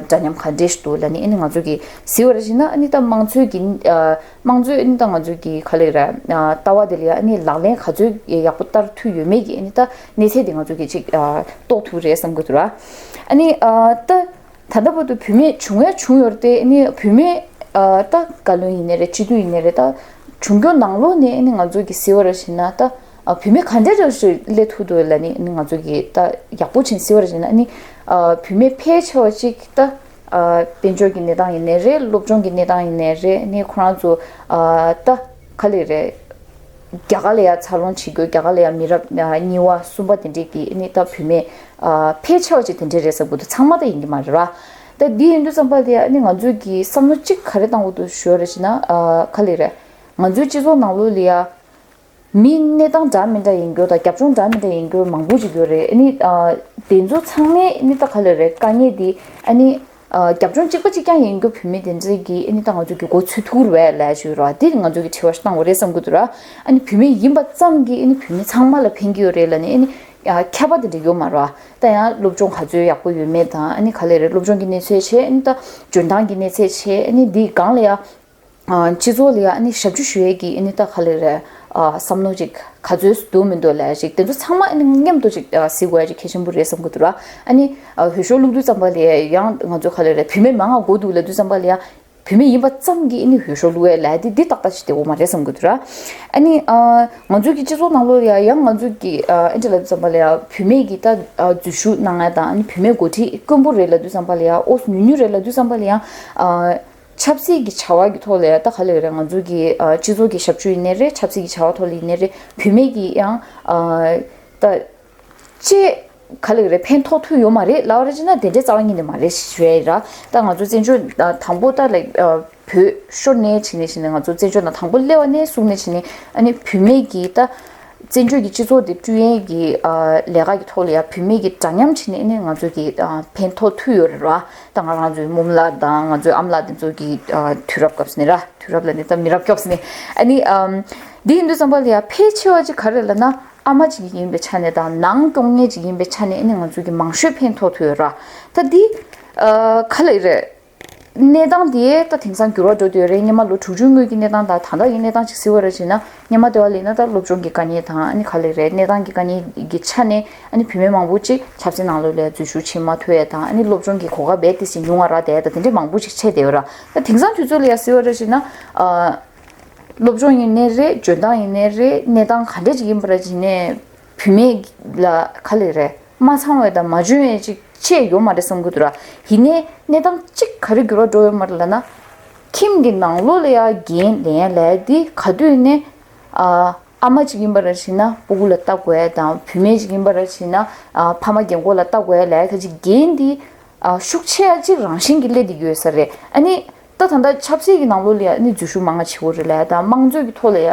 འདྲ་མཉམ་ག་འདྲས་ཤིག་འདུག་ལབ་ནི་ཨ་ནི་ང་ཚོ་གི་གཟིགས་པར་བྱས་ན་ཨ་ནི་ད་དམངས་གཙོའི་གི་དམངས་གཙོའི་ཨ་ནི་ད་ང་ཚོའི་གི་ག་ལེར་ར་ལྟ་བ་དེ་ལ་ཡ་ཨ་ནི་ལག་ལེན་ག་ཚོད་ཡག་པོ་བསྟར་ཐུབ་ཡོད་མེད་ཀྱི་ཨ་ནི་ད་གནས་ཚད་དེ་ང་ཚོ་གི་ཅིག་རྟོགས་ཐུབ་རེད་བསམ་གི་འདུག་ར། ཨ་ནི་ད། ད་ལྟ་བར་དུ་བུད་མེད་བྱུང་ཡ་བྱུང་ཡོད་རེད་དེ་ཨ་ནི་བུད་མེད་ཨ་ད་བཀའ་བློན་ཡིན་ནའི་རེད་སྤྱི་འཐུས་ཡིན་ནའི་རེད་ད་བྱུང་རྒྱུ་ནང་ལོགས་ནས་ཨ་ནི་ང་ཚོ་གི་གཟིགས་པར་བྱས་ན་ད་ཨ་བུད་མེད་ག་འདྲ་འདྲ་ཞིག་སླེབས་ཐུབ་འདུག་ལབ་ནི་ཨ་ནི་ང་ཚོ་གི་ད་ཡག་པོ་ཕྱིན་གཟིགས་པར་བྱས་ན་ཨ་ནི་ཨ་བུད་མེད་ཕལ་ཆེ་བ་ཅིག་ད་ཨ་དཔལ་འབྱོར་གྱི་གནས་སྟངས་ཡིན་ནའི་རེད་སློབ་སྦྱོང་གི་གནས་སྟངས་ཡིན་ནའི་རེད་ཨ་ནི་ཁོ་རང་ཚོ་ཨ་ད་ག་ལེར་རེད། རྒྱ་གར་ལ་ཡང་འཚར་ལོངས་བྱེད་དགོས། རྒྱ་གར་ལ་ཡང་མི་རབས་གཉིས་པ་གསུམ་པ་དེ་འདྲས་ཀྱི་ཨ་ནི་ད་བུད་མེད་ཕལ་ཆེ་བ་ཅིག་དེ་འདྲས་རེད་བསམ་གྱི་འདུག་ཚང་མ་ད་ཡིན་གྱི་མ་རེད་ར། ད་འདི་ཡིན་དུས་ཙམ་པ་ལ་ཡང་ཨ་ནི་ང་ཚོས་ཀྱི་བསམ་བློ་གཅིག་ག་རེ་བཏང་དགོས་འདུག་ཞུ་བ་རེད་ཅེ་ན། ག་ལེ་རེད། ང་ཚོའི་སྤྱི་ཚོགས་ནང་ལོགས་ལ་ཡང་མི་གནས་སྟངས་འདྲ་མི་འདྲ་ཡིན་རྒྱུ་དང་རྒྱབ་ལྗོངས་འདྲ་མི་འདྲ་ཡིན་རྒྱུ་མང་པོ་ཅིག་ཡོད་རེད། ཨ་ནི་དེ་ཚོ་ཚང་མའི་ཨ་ནི་ད་ག་ལེ་རེད། དཀའ་ངལ་འདི་ཨ་ནི་རྒྱབ་ལྗོངས་གཅིག་པ་གཅིག་རྐྱང་ཡིན་རྒྱུ་བུད་མེད་དེ་འདྲས་ཀྱི་ཨ་ནི་ད་ང་ཚོ་གི་མགོ་ཚོས་ཐུག་རེད་ལབ་ཞུ་ར། དེ་ང་ཚོ་གི་དྲི་བ་ཞིག་བཏང་དགོས་རེད་བསམ་གྱི་འདུག་ར། ཨ་ནི་བུད་མེད་ཡིན་པ་ཙམ་གྱིས་ཨ་ནི་བུད་མེད་ཚང་མ་ལ་ཕན་གྱི་ཡོད་རེད་ལབ་ནས་ཨ་ནི་ཁྱབ་པ་དེ་འདྲ་ཡོད་མ་རེད་བ། ད་ཡང་སློབ་སྦྱོང་ག་ཚོད་ཡག་པོ་ཡོད་མེད་དང་ཨ་ནི་ག་ལེ་རེད། སློབ་སྦྱོང་གི་གནས་ཚད་བྱས། ཨ་ནི་ད་འཇོན་ཐང་གི་གནས་ཚད་བྱས། ཨ་ནི་འདིའི་སྒང་ལ་ཡང་སྤྱི་ཚོགས་ལ་ཡང་ཨ་ནི་ཞབས་ཞུ་ཞུ་ཡས་ཀྱི་ཨ་ནི་ད་ག་ལེ་རེད། བསམ་བློ་ཅིག་ག་ཚོད་འདུག་མི་འདུག་ལབ་ཡས་ཅིག་དེ་ཚོ་ཚང་མ་ཨ་ནི་མཉམ་དུ་ཅིག་གཟིགས་དགོས་ཡས་ཅིག་གལ་ཆེན་པོ་རེད་བསམ་གྱི་འདུག་ར། ཨ་ནི་འོས་ཤོག་བླུགས་དུས་ཙམ་པ་ལ་ཡང་ང་ཚོ་ག་ལེ་རེད། བུད་མེད་མང་ང་དགོས་འདུག་ལབ་དུས་ཙམ་པ་ལ་ཡང་བུད་མེད་ཡིན་པ་ཙམ་གྱིས་ཨ་ནི་འོས་ཤོག་བླུགས་ཡས་ལབ་ཡས་དེ་འདི་ཏག་ཏག་ཅིག་བདེ་པོ་མ་རེད་བསམ་གྱི་འདུག་ར། ཨ་ནི་ང་ཚོའི་གི་སྤྱི་ཚོགས་ནང་ལོགས་ལ་ཡང་ཡང་ང་ཚོའི་གི་ཨ་འདྲ་ལབ་དུས་ཙམ་པ་ལ་ཡང་བུད་མེད་ཀྱི་ད་འཛུལ་ཞུགས་གནང་ཡས་དང་ཨ་ནི་བུད་མེད་འགོ་ཁྲིད་དཀོན་པོ་རེད་ལབ་དུས་ཙམ་པ་ལ་ཡང་ཨོ་ཉུང་ཉུང་རེད་ལབ་དུས་ཙམ་པ་ལ་ཡང་ཆབ་སྲིད་ཀྱི་བྱ་བ་གི་ཐོག་ལ་ཡང་ད་ག་ལེ་རེད། ང་ཚོ་གི་སྤྱི་ཚོགས་ཀྱི་ཞབས་ཞུ་ཡིན་ནའི་རེད། ཆབ་སྲིད་ཀྱི་བྱ་བ་ཐོག་ལ་ཡིན་ནའི་རེད། བུད་མེད་ཀྱི་ཡང་ད་ཅེས་ག་ལེ་རེད། ཕན་ཐོགས་ཐུབ་ཡོད་མ་རེད་ལབ་རེད་ཅེ་ན་དེ་འདྲའི་རྩ་བ་ཉིད་ནས་མ་རེད་ཞུ་ཡ་ཡིན་ར། ད་ང་ཚོ་བཙན་བྱོལ་དང་པོ་ད་ལ་བོད་ཤོར་ནས་བྱས་ནས་བྱས་ནས་ང་ཚོ་བཙན་བྱོལ་ནང་དང་པོ་སླེབས་པ་ནས་བཟུང་ནས་བྱས་ནས་ཨ་ནི་བུད་མེད་ཀྱི་ད་བཙན་བྱོལ་གྱི་སྤྱི་ཚོགས་འདི་བསྐྲུན་ཡས་ཀྱི་ལས་ཀ་གི་ཐོག་ལ་ཡང་བུད་མེད་ཀྱི་འདྲ་མཉམ་བྱས་ནས་ཨ་ནི་ང་ཚོ་གི་ཕན་ཐོགས་ཐུབ་ཡོད་རེད་ར། ད་ང་རང་ཚོའི་མོམ་ལགས་དང་ང་ཚོའི་ཨ་མ་ལགས་དེ་ཚོ་གི་དུས་རབས་སྐབས་སུ་ནས་ར། དུས་རབས་ལ་ནི་ད་མི་རབས་སྐབས་སུ་ནས་ཨ་ནི་འདི་ཡིན་དུས་ཙམ་པ་ལ་ཡང་ཕལ་ཆེ་བ་ཅིག་ག་རེ་ལབ་ན་ཨ་མ་ཅིག་ཡིན་པའི་ཆ་ནས་དང་ནང་སྐྱོང་མཁན་ཅིག་ཡིན་པའི་ཆ་ནས་ཨ་ནི་ང་ཚོ་གི་མང་ཤོས་ཕན་ཐོགས་ཐུབ་ཡོད་ར། ད་འདི་ག་ལེ་རེད། གནས་སྟངས་དེ་ད་དེང་སང་འགྱུར་བ་འགྲོ་བསྡད་ཡོད་རེད། སྔོན་མ་ལོ་དྲུག་ཅུ་སྔོན་གྱི་གནས་སྟངས་དང་ད་ལྟ་ཡི་གནས་སྟངས་ཅིག་གཟིགས་པ་རེད་བྱས་ན། སྔོན་མ་དེ་བ་ལས་ན་ད་སློབ་སྦྱོང་གི་དཀའ་ངལ་དང་ཨ་ནི་ག་ལེ་རེད། གནས་སྟངས་ཀྱི་དཀའ་ངལ་གྱི་ཆ་ནས་ཨ་ནི་བུད་མེད་མང་པོ་ཅིག་ཆབ་སྲིད་ནང་ལོགས་ལ་འཛུལ་ཞུགས་བྱེད་མ་ཐུབ་ཡས་དང་ཨ་ནི་སློབ་སྦྱོང་གི་གོ་སྐབས་རྦད་དེ་ཞིག་ཉུང་བ་ར་བསྡད་ཡས་དང་དེ་འདྲས་མང་པོ་ཅིག་ཆགས་བསྡད་ཡོད་ར། ད་དེང་སང་དུས་ཚོད་ལ་ཡ་གཟིགས་པ་རེད་བྱས་ན། སློབ་སྦྱོང་ཡིན་ནའི་རེད། འཇོན་ཐང་ཡིན་ནའི་རེད། གནས་སྟངས་ག་འདྲས་ཅིག་ཡིན་པ་ར་བྱས་ནས་བུད་མེད་ལ་ག་ལེ་རེད། མ་ཚང་བས་དང་མ་འཇོན་ཡས་ཅིག་ཆེ་ཡོད་མ་རེད་བསམ་གྱི་འདུག་ར། ཡིན་ནའི་གནས་སྟངས་གཅིག་ག་རེ་འགྱུར་བ་འགྲོ་ཡོད་མ་རེད་ལབ་ན། ཁྱིམ་གྱི་ནང་ལོགས་ལ་ཡ་འགན་ལེན་ལས་དེ་ག་དུས་ནས་ཨ་ཨ་མ་ཅིག་ཡིན་པ་ར་བྱས་ན་སྤུ་གུ་ལ་ལྟ་དགོས་ཡ་དང་བུད་མེད་ཅིག་ཡིན་པ་ར་བྱས་ན་ཨ་ཕ་མ་རྒན་གོག་ལ་ལྟ་དགོས་ཡ་ལས་ཁ་ཅིག་འགན་དེ་ཨ་ཤུགས་ཆེ་ཡ་ཅིག་རང་བཞིན་གྱིས་སླེབས་བསྡད་ཡོད་ས་རེད། ཨ་ནི་ད་ད་ལྟ་ཆབ་སྲིད་ཀྱི་ནང་ལོགས་ལ་ཡ་ཨ་ནི་འཛུལ་ཞུགས་མང་ང་བྱེད་དགོས་རེད་ལབ་ཡ་དང་དམངས་གཙོའི་གི་ཐོག་ལ་ཡ།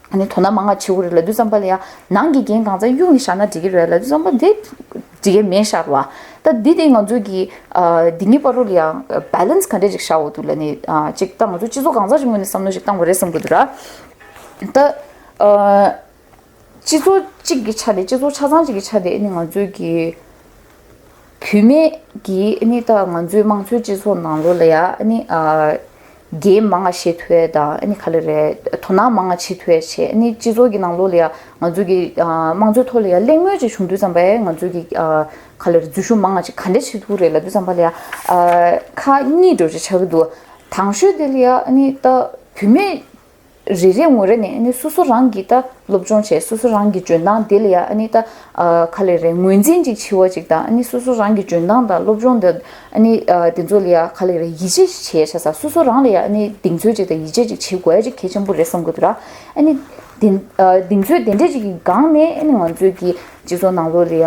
ཨ་ནི་དོ་སྣང་མང་ང་བྱེད་དགོས་རེད་ལབ་དུས་ཙམ་པ་ལ་ཡང་ནང་གི་འགན་གང་ཚང་གཡུག་ནས་བཞག་ན་འགྲིག་གི་རེད་ལབ་དུས་ཙམ་པ་འདི་འགྲིག་གི་མེད་ཤག་བ། ད་འདི་དེ་ང་ཚོ་གི་ཨ་འདི་གཉིས་བར་དུ་ལ་ཡང་བེ་ལེན་སི་ག་འདྲས་ཅིག་བཞག་དགོས་འདུག་ལབ་ནས་ཨ་ཅིག་ད་ང་ཚོ་སྤྱི་ཚོགས་གང་ཟག་ཅིག་ངོས་ནས་བསམ་བློ་ཞིག་བཏང་དགོས་རེད་བསམ་གྱི་འདུག་ར། ད་ཨ་སྤྱི་ཚོགས་གཅིག་གི་ཆ་ནས་སྤྱི་ཚོགས་ཆ་ཚང་གཅིག་གི་ཆ་ནས་ཨ་ནི་ང་ཚོའི་གི་བུད་མེད་ཀྱིས་ཨ་ནི་ད་ང་ཚོའི་དམངས་གཙོའི་སྤྱི་ཚོགས་ནང་ལོགས་ལ་ཡ་ཨ་ནི་ཨ་འགན་མང་ང་བཞེས་ཐུབ་ཡས་དང་ཨ་ནི་ག་ལེ་རེད། དོ་སྣང་མང་ང་བྱེད་ཐུབ་ཡས་བྱས། ཨ་ནི་སྤྱི་ཚོགས་ཀྱི་ནང་ལོགས་ལ་ཡ་ང་ཚོ་གི་ཨ་དམངས་གཙོའི་ཐོག་ལ་ཡ་གླེང་མོལ་ཅིག་བྱུང་དུས་ཙམ་པ་ཡ་ང་ཚོ་གི་ཨ་ག་ལེ་རེད། འཛུལ་ཞུགས་མང་ང་ཅིག་ག་འདྲས་བྱེད་ཐུབ་རེད་ལབ་དུས་ཙམ་པ་ལ་ཡ་ཨ་ཁག་གཉིས་འདྲ་ཅིག་ཆགས་ཀྱི་འདུག་དང་ཤོས་དེ་ལ་ཡ་ཨ་ནི་ད་བུད་མེད་རེ་རེ་ངོ་རེ་ནས་ཨ་ནི་སོ་སོ་རང་གི་ད་སློབ་སྦྱོང་བྱས། སོ་སོ་རང་གི་འཇོན་ཐང་དེ་ལ་ཡ་ཨ་ནི་ད་ཨ་ག་ལེ་རེད། ངོས་འཛིན་ཅིག་བྱེད་པ་ཅིག་དང་ཨ་ནི་སོ་སོ་རང་གི་འཇོན་ཐང་དང་སློབ་སྦྱོང་དེ་ཨ་ནི་ཨ་དེ་ཚོ་ལ་ཡ་ག་ལེ་རེད། ཡིད་ཆེས་བྱས་བྱས་ས། སོ་སོ་རང་ལ་ཡ་ཨ་ནི་གདེང་ཚོད་ཅིག་དང་ཡིད་ཆེས་ཅིག་བྱེད་དགོས་ཡ་ཅིག་གལ་ཆེན་པོ་རེད་བསམ་གྱི་འདུག་ར། ཨ་ནི་གདེང་ཨ་གདེང་ཚོད་དེ་འདྲས་ཅིག་གི་སྒང་ནས་ཨ་ནི་ང་ཚོའི་གི་སྤྱི་ཚོགས་ནང་ལོགས་ལ་ཡ།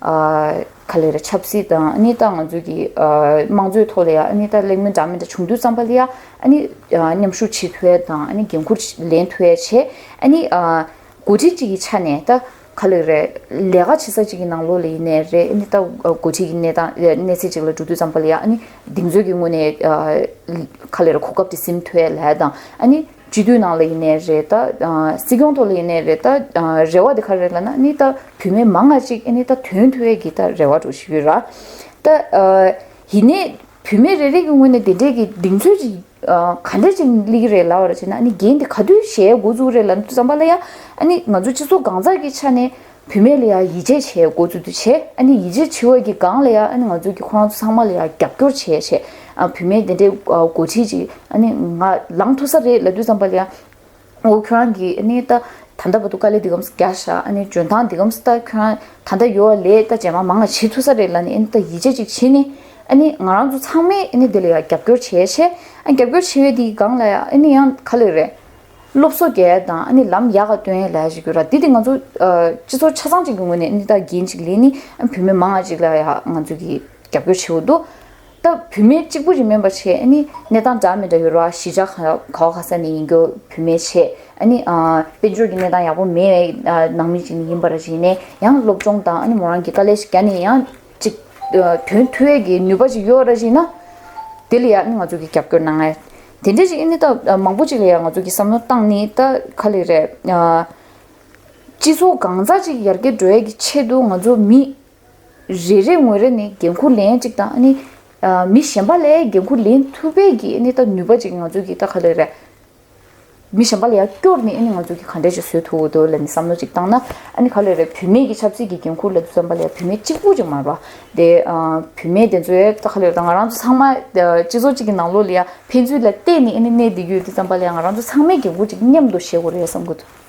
ཨ་ག་ལེ་རེད། ཆབ་སྲིད་དང་ཨ་ནི་ད་ང་ཚོའི་གི་ཨ་དམངས་གཙོའི་ཐོག་ལ་ཡ་ཨ་ནི་ད་གླེང་མོལ་འདྲ་མི་འདྲ་བྱུང་དུས་ཙམ་པ་ལ་ཡ་ཨ་ནི་ཨ་མཉམ་ཞུགས་བྱེད་ཐུབ་ཡ་དང་ཨ་ནི་འགན་ཁུར་ལེན་ཐུབ་ཡ་བྱས། ཨ་ནི་ཨ་འགོ་ཁྲིད་ཅིག་གི་ཆ་ནས་ད་ག་ལེ་རེད། ལས་ཀ་བྱེད་ས་ཅིག་གི་ནང་ལོགས་ལ་ཡིན་ནའི་རེད། ཨ་ནི་ད་འགོ་ཁྲིད་ཀྱི་གནས་སྟངས་གནས་ཚད་ཅིག་ལ་འགྲོ་དུས་ཙམ་པ་ལ་ཡ་ཨ་ནི་གདེང་ཚོད་ཀྱི་ངོས་ནས་ཨ་ག་ལེ་རེད། གོ་སྐབས་དེ་ཟིན་ཐུབ་ཡ་ལ་ཡ་དང་ཨ་ནི། སྤྱི་འཐུས་ནང་ལ་ཡིན་ནའི་རེད། ད་ཨ་སྲིད་སྐྱོང་ཐོག་ལ་ཡིན་ནའི་རེད། ད་ཨ་རེ་བ་དེ་ག་རེ་ལབ་ན་ནི་ད་བུད་མེད་མང་ང་ཅིག་ཨ་ནི་ད་ཐོན་ཐུབ་ཡས་ཀྱི་ད་རེ་བ་འདྲ་ཞིག་ཡོད་ར། ད་ཨ་ཡིན་ནའི་བུད་མེད་རེ་རེ་གི་ངོས་ནས་དེ་འདྲས་ཀྱི་གདེང་ཚོད་ཅིག་ཨ་ག་འདྲས་ཅིག་སླེབས་ཀྱི་རེད་ལབ་པ་ར་བྱས་ན། ཨ་ནི་འགན་དེ་ག་དུས་བཞེས་འགོ་བཙུགས་རེད་ལབ་དུས་ཙམ་པ་ལ་ཡ་ཨ་ནི་ང་ཚོ་སྤྱི་ཚོགས་གང་ཟག་གི་ཆ་ནས། བུད་མེད་ལ་ཡང་ཡིད་ཆེས་བྱེད་འགོ་བཙུགས་དུས་བྱས། ཨ་ནི་ཡིད་ཆེས་བྱེད་པ་གི་སྒང་ལ་ཡང་ཨ་ནི་ང་ཚོ་གི་ཁོ་རང་ཚོ་ཚང་མ་ལ་ཡང་རྒྱབ་སྐྱོར་བྱེད་བྱེད། ཨ་བུད་མེད་དེ་འདྲའི་ཨ་འགོ་ཁྲིད་ཅིག་ཨ་ནི་ང་ལངས་ཐུབ་ས་རེད་ལབ་དུས་ཙམ་པ་ལ་ཡང་། འོ་ཁྱོད་རང་གིས་ཨ་ནི་ད་ད་ལྟ་བར་དུ་དཀའ་ལས་འདི་གམ་རྒྱག་ཤག་ཨ་ནི་འཇོན་ཐང་འདི་གམ་ད་ཁྱོད་རང་ད་ལྟ་ཡོད་པ་ལས་ད་རྗེས་མ་མང་ང་བྱེད་ཐུབ་ས་རེད་ལབ་ནས་ཨ་ནི་ད་ཡིད་ཆེས་ཅིག་བྱེད་ནས། ཨ་ནི་ང་རང་ཚོ་ཚང་མས་ཨ་ནི་དེ་ལ་ཡང་རྒྱབ་སྐྱོར་བྱེད་བྱེད། ཨ་རྒྱབ་སྐྱོར་བྱེད་པའི་དེའི་སྒང་ལ་ཡང་ཨ་ནི་ཡང་ག་ལེ་རེད། སློབ་གསོ་རྒྱག་ཡ་དང་ཨ་ནི་ལམ་ཡག་ག་སྟོན་ཡ་ལ་ཞིག་ཡོད་ར། དེ་དེ་ང་ཚོ་སྤྱི་ཚོགས་ཆ་ཚང་གཅིག་གི་ངོས་ནས་ཨ་ནི་ད་འགན་ཅིག་ལེན་ནི་ཨ་བུད་མེད་མང་ང་ཅིག་ལ་ཡ་ང་ཚོ་གི་རྒྱབ་སྐྱོར་བྱེད་དགོས་འདུག་ད་བུད་མེད་གཅིག་པུ་རེད་མིན་པ་བྱས་ཨ་ནི་གནས་སྟངས་འདྲ་མི་འདྲ་ཡོད་ར། གཞིས་ཆགས་ག་ག་བ་ག་ས་ནས་ཡིན་རྒྱུ་བུད་མེད་བྱས་ཨ་ནི་དཔལ་འབྱོར་གྱི་གནས་སྟངས་ཡག་པོ་མེད་པའི་ནང་མི་ཅིག་ནི་ཡིན་པ་ར་བྱས་ནས་ཡང་སློབ་སྦྱོང་དང་ཨ་ནི་མོ་རང་གི་དཀའ་ལས་ཤིག་རྒྱག་ནས་ཡང་ཅིག་ཐོན་ཐུབ་ཡས་ཀྱི་ནུས་པ་ཅིག་ཡོད་ར་བྱས་ན་དེ་ལ་ཡང་ཨ་ནི་ང་ཚོ་གི་རྒྱབ་སྐྱོར་གནང་ཡ་དེ་འདྲ་ཅིག་ཨ་ནི་ད་མང་པོ་ཅིག་ལ་ཡང་ང་ཚོ་གི་བསམ་བློ་བཏང་ནི་ད་ག་ལེ་རེད། སྤྱི་ཚོགས་གང་ཙམ་ཅིག་ཡར་རྒྱས་འགྲོ་ཡས་ཀྱི་ཆེད་དུ་ང་ཚོ་མི་རེ་རེ་ངོས་རེ་ནས་འགན་ཁུར་ལེན་ཅིག་དང་ཨ་ནི་མི་གཞན་པ་ལ་འགན་ཁུར་ལེན་ཐུབ་པའི་གི་ཨ་ནི་ད་ནུས་པ་ཅིག་ང་ཚོ་གི་ད་ག་ལེ་རེད། མི་གཞན་པ་ལ་ཡང་སྐྱོར་ནས་ཨ་ནི་ང་ཚོ་གི་ག་འདྲ་ཅིག་བཟོ་ཐུབ་འདུག་ལབ་ནས་བསམ་བློ་ཅིག་བཏང་ན་ཨ་ནི་ག་ལེ་རེད། བུད་མེད་ཀྱི་ཆབ་སྲིད་ཀྱི་འགན་ཁུར་ལབ་དུས་ཙམ་པ་ལ་ཡང་བུད་མེད་གཅིག་པུ་ཅིག་མ་རེད་པ། དེ་བུད་མེད་དེ་ཚོའི་ད་ག་ལེ་རེད། ང་རང་ཚོ་ཚང་མ་སྤྱི་ཚོགས་གཅིག་གི་ནང་ལོགས་ལ་ཡང་ཕན་ཚུན་ལ་བལྟས་ནས་ཨ་ནི་གནས་བསྡད་རྒྱུ་ཡོད་དུས་ཙམ་པ་ལ་ཡང་ང་རང་ཚོ་ཚང་མས་འགན་ཁུར་ཅིག་མཉམ་དུ་བཞེས་དགོས་རེད་བསམ་གྱི་འདུག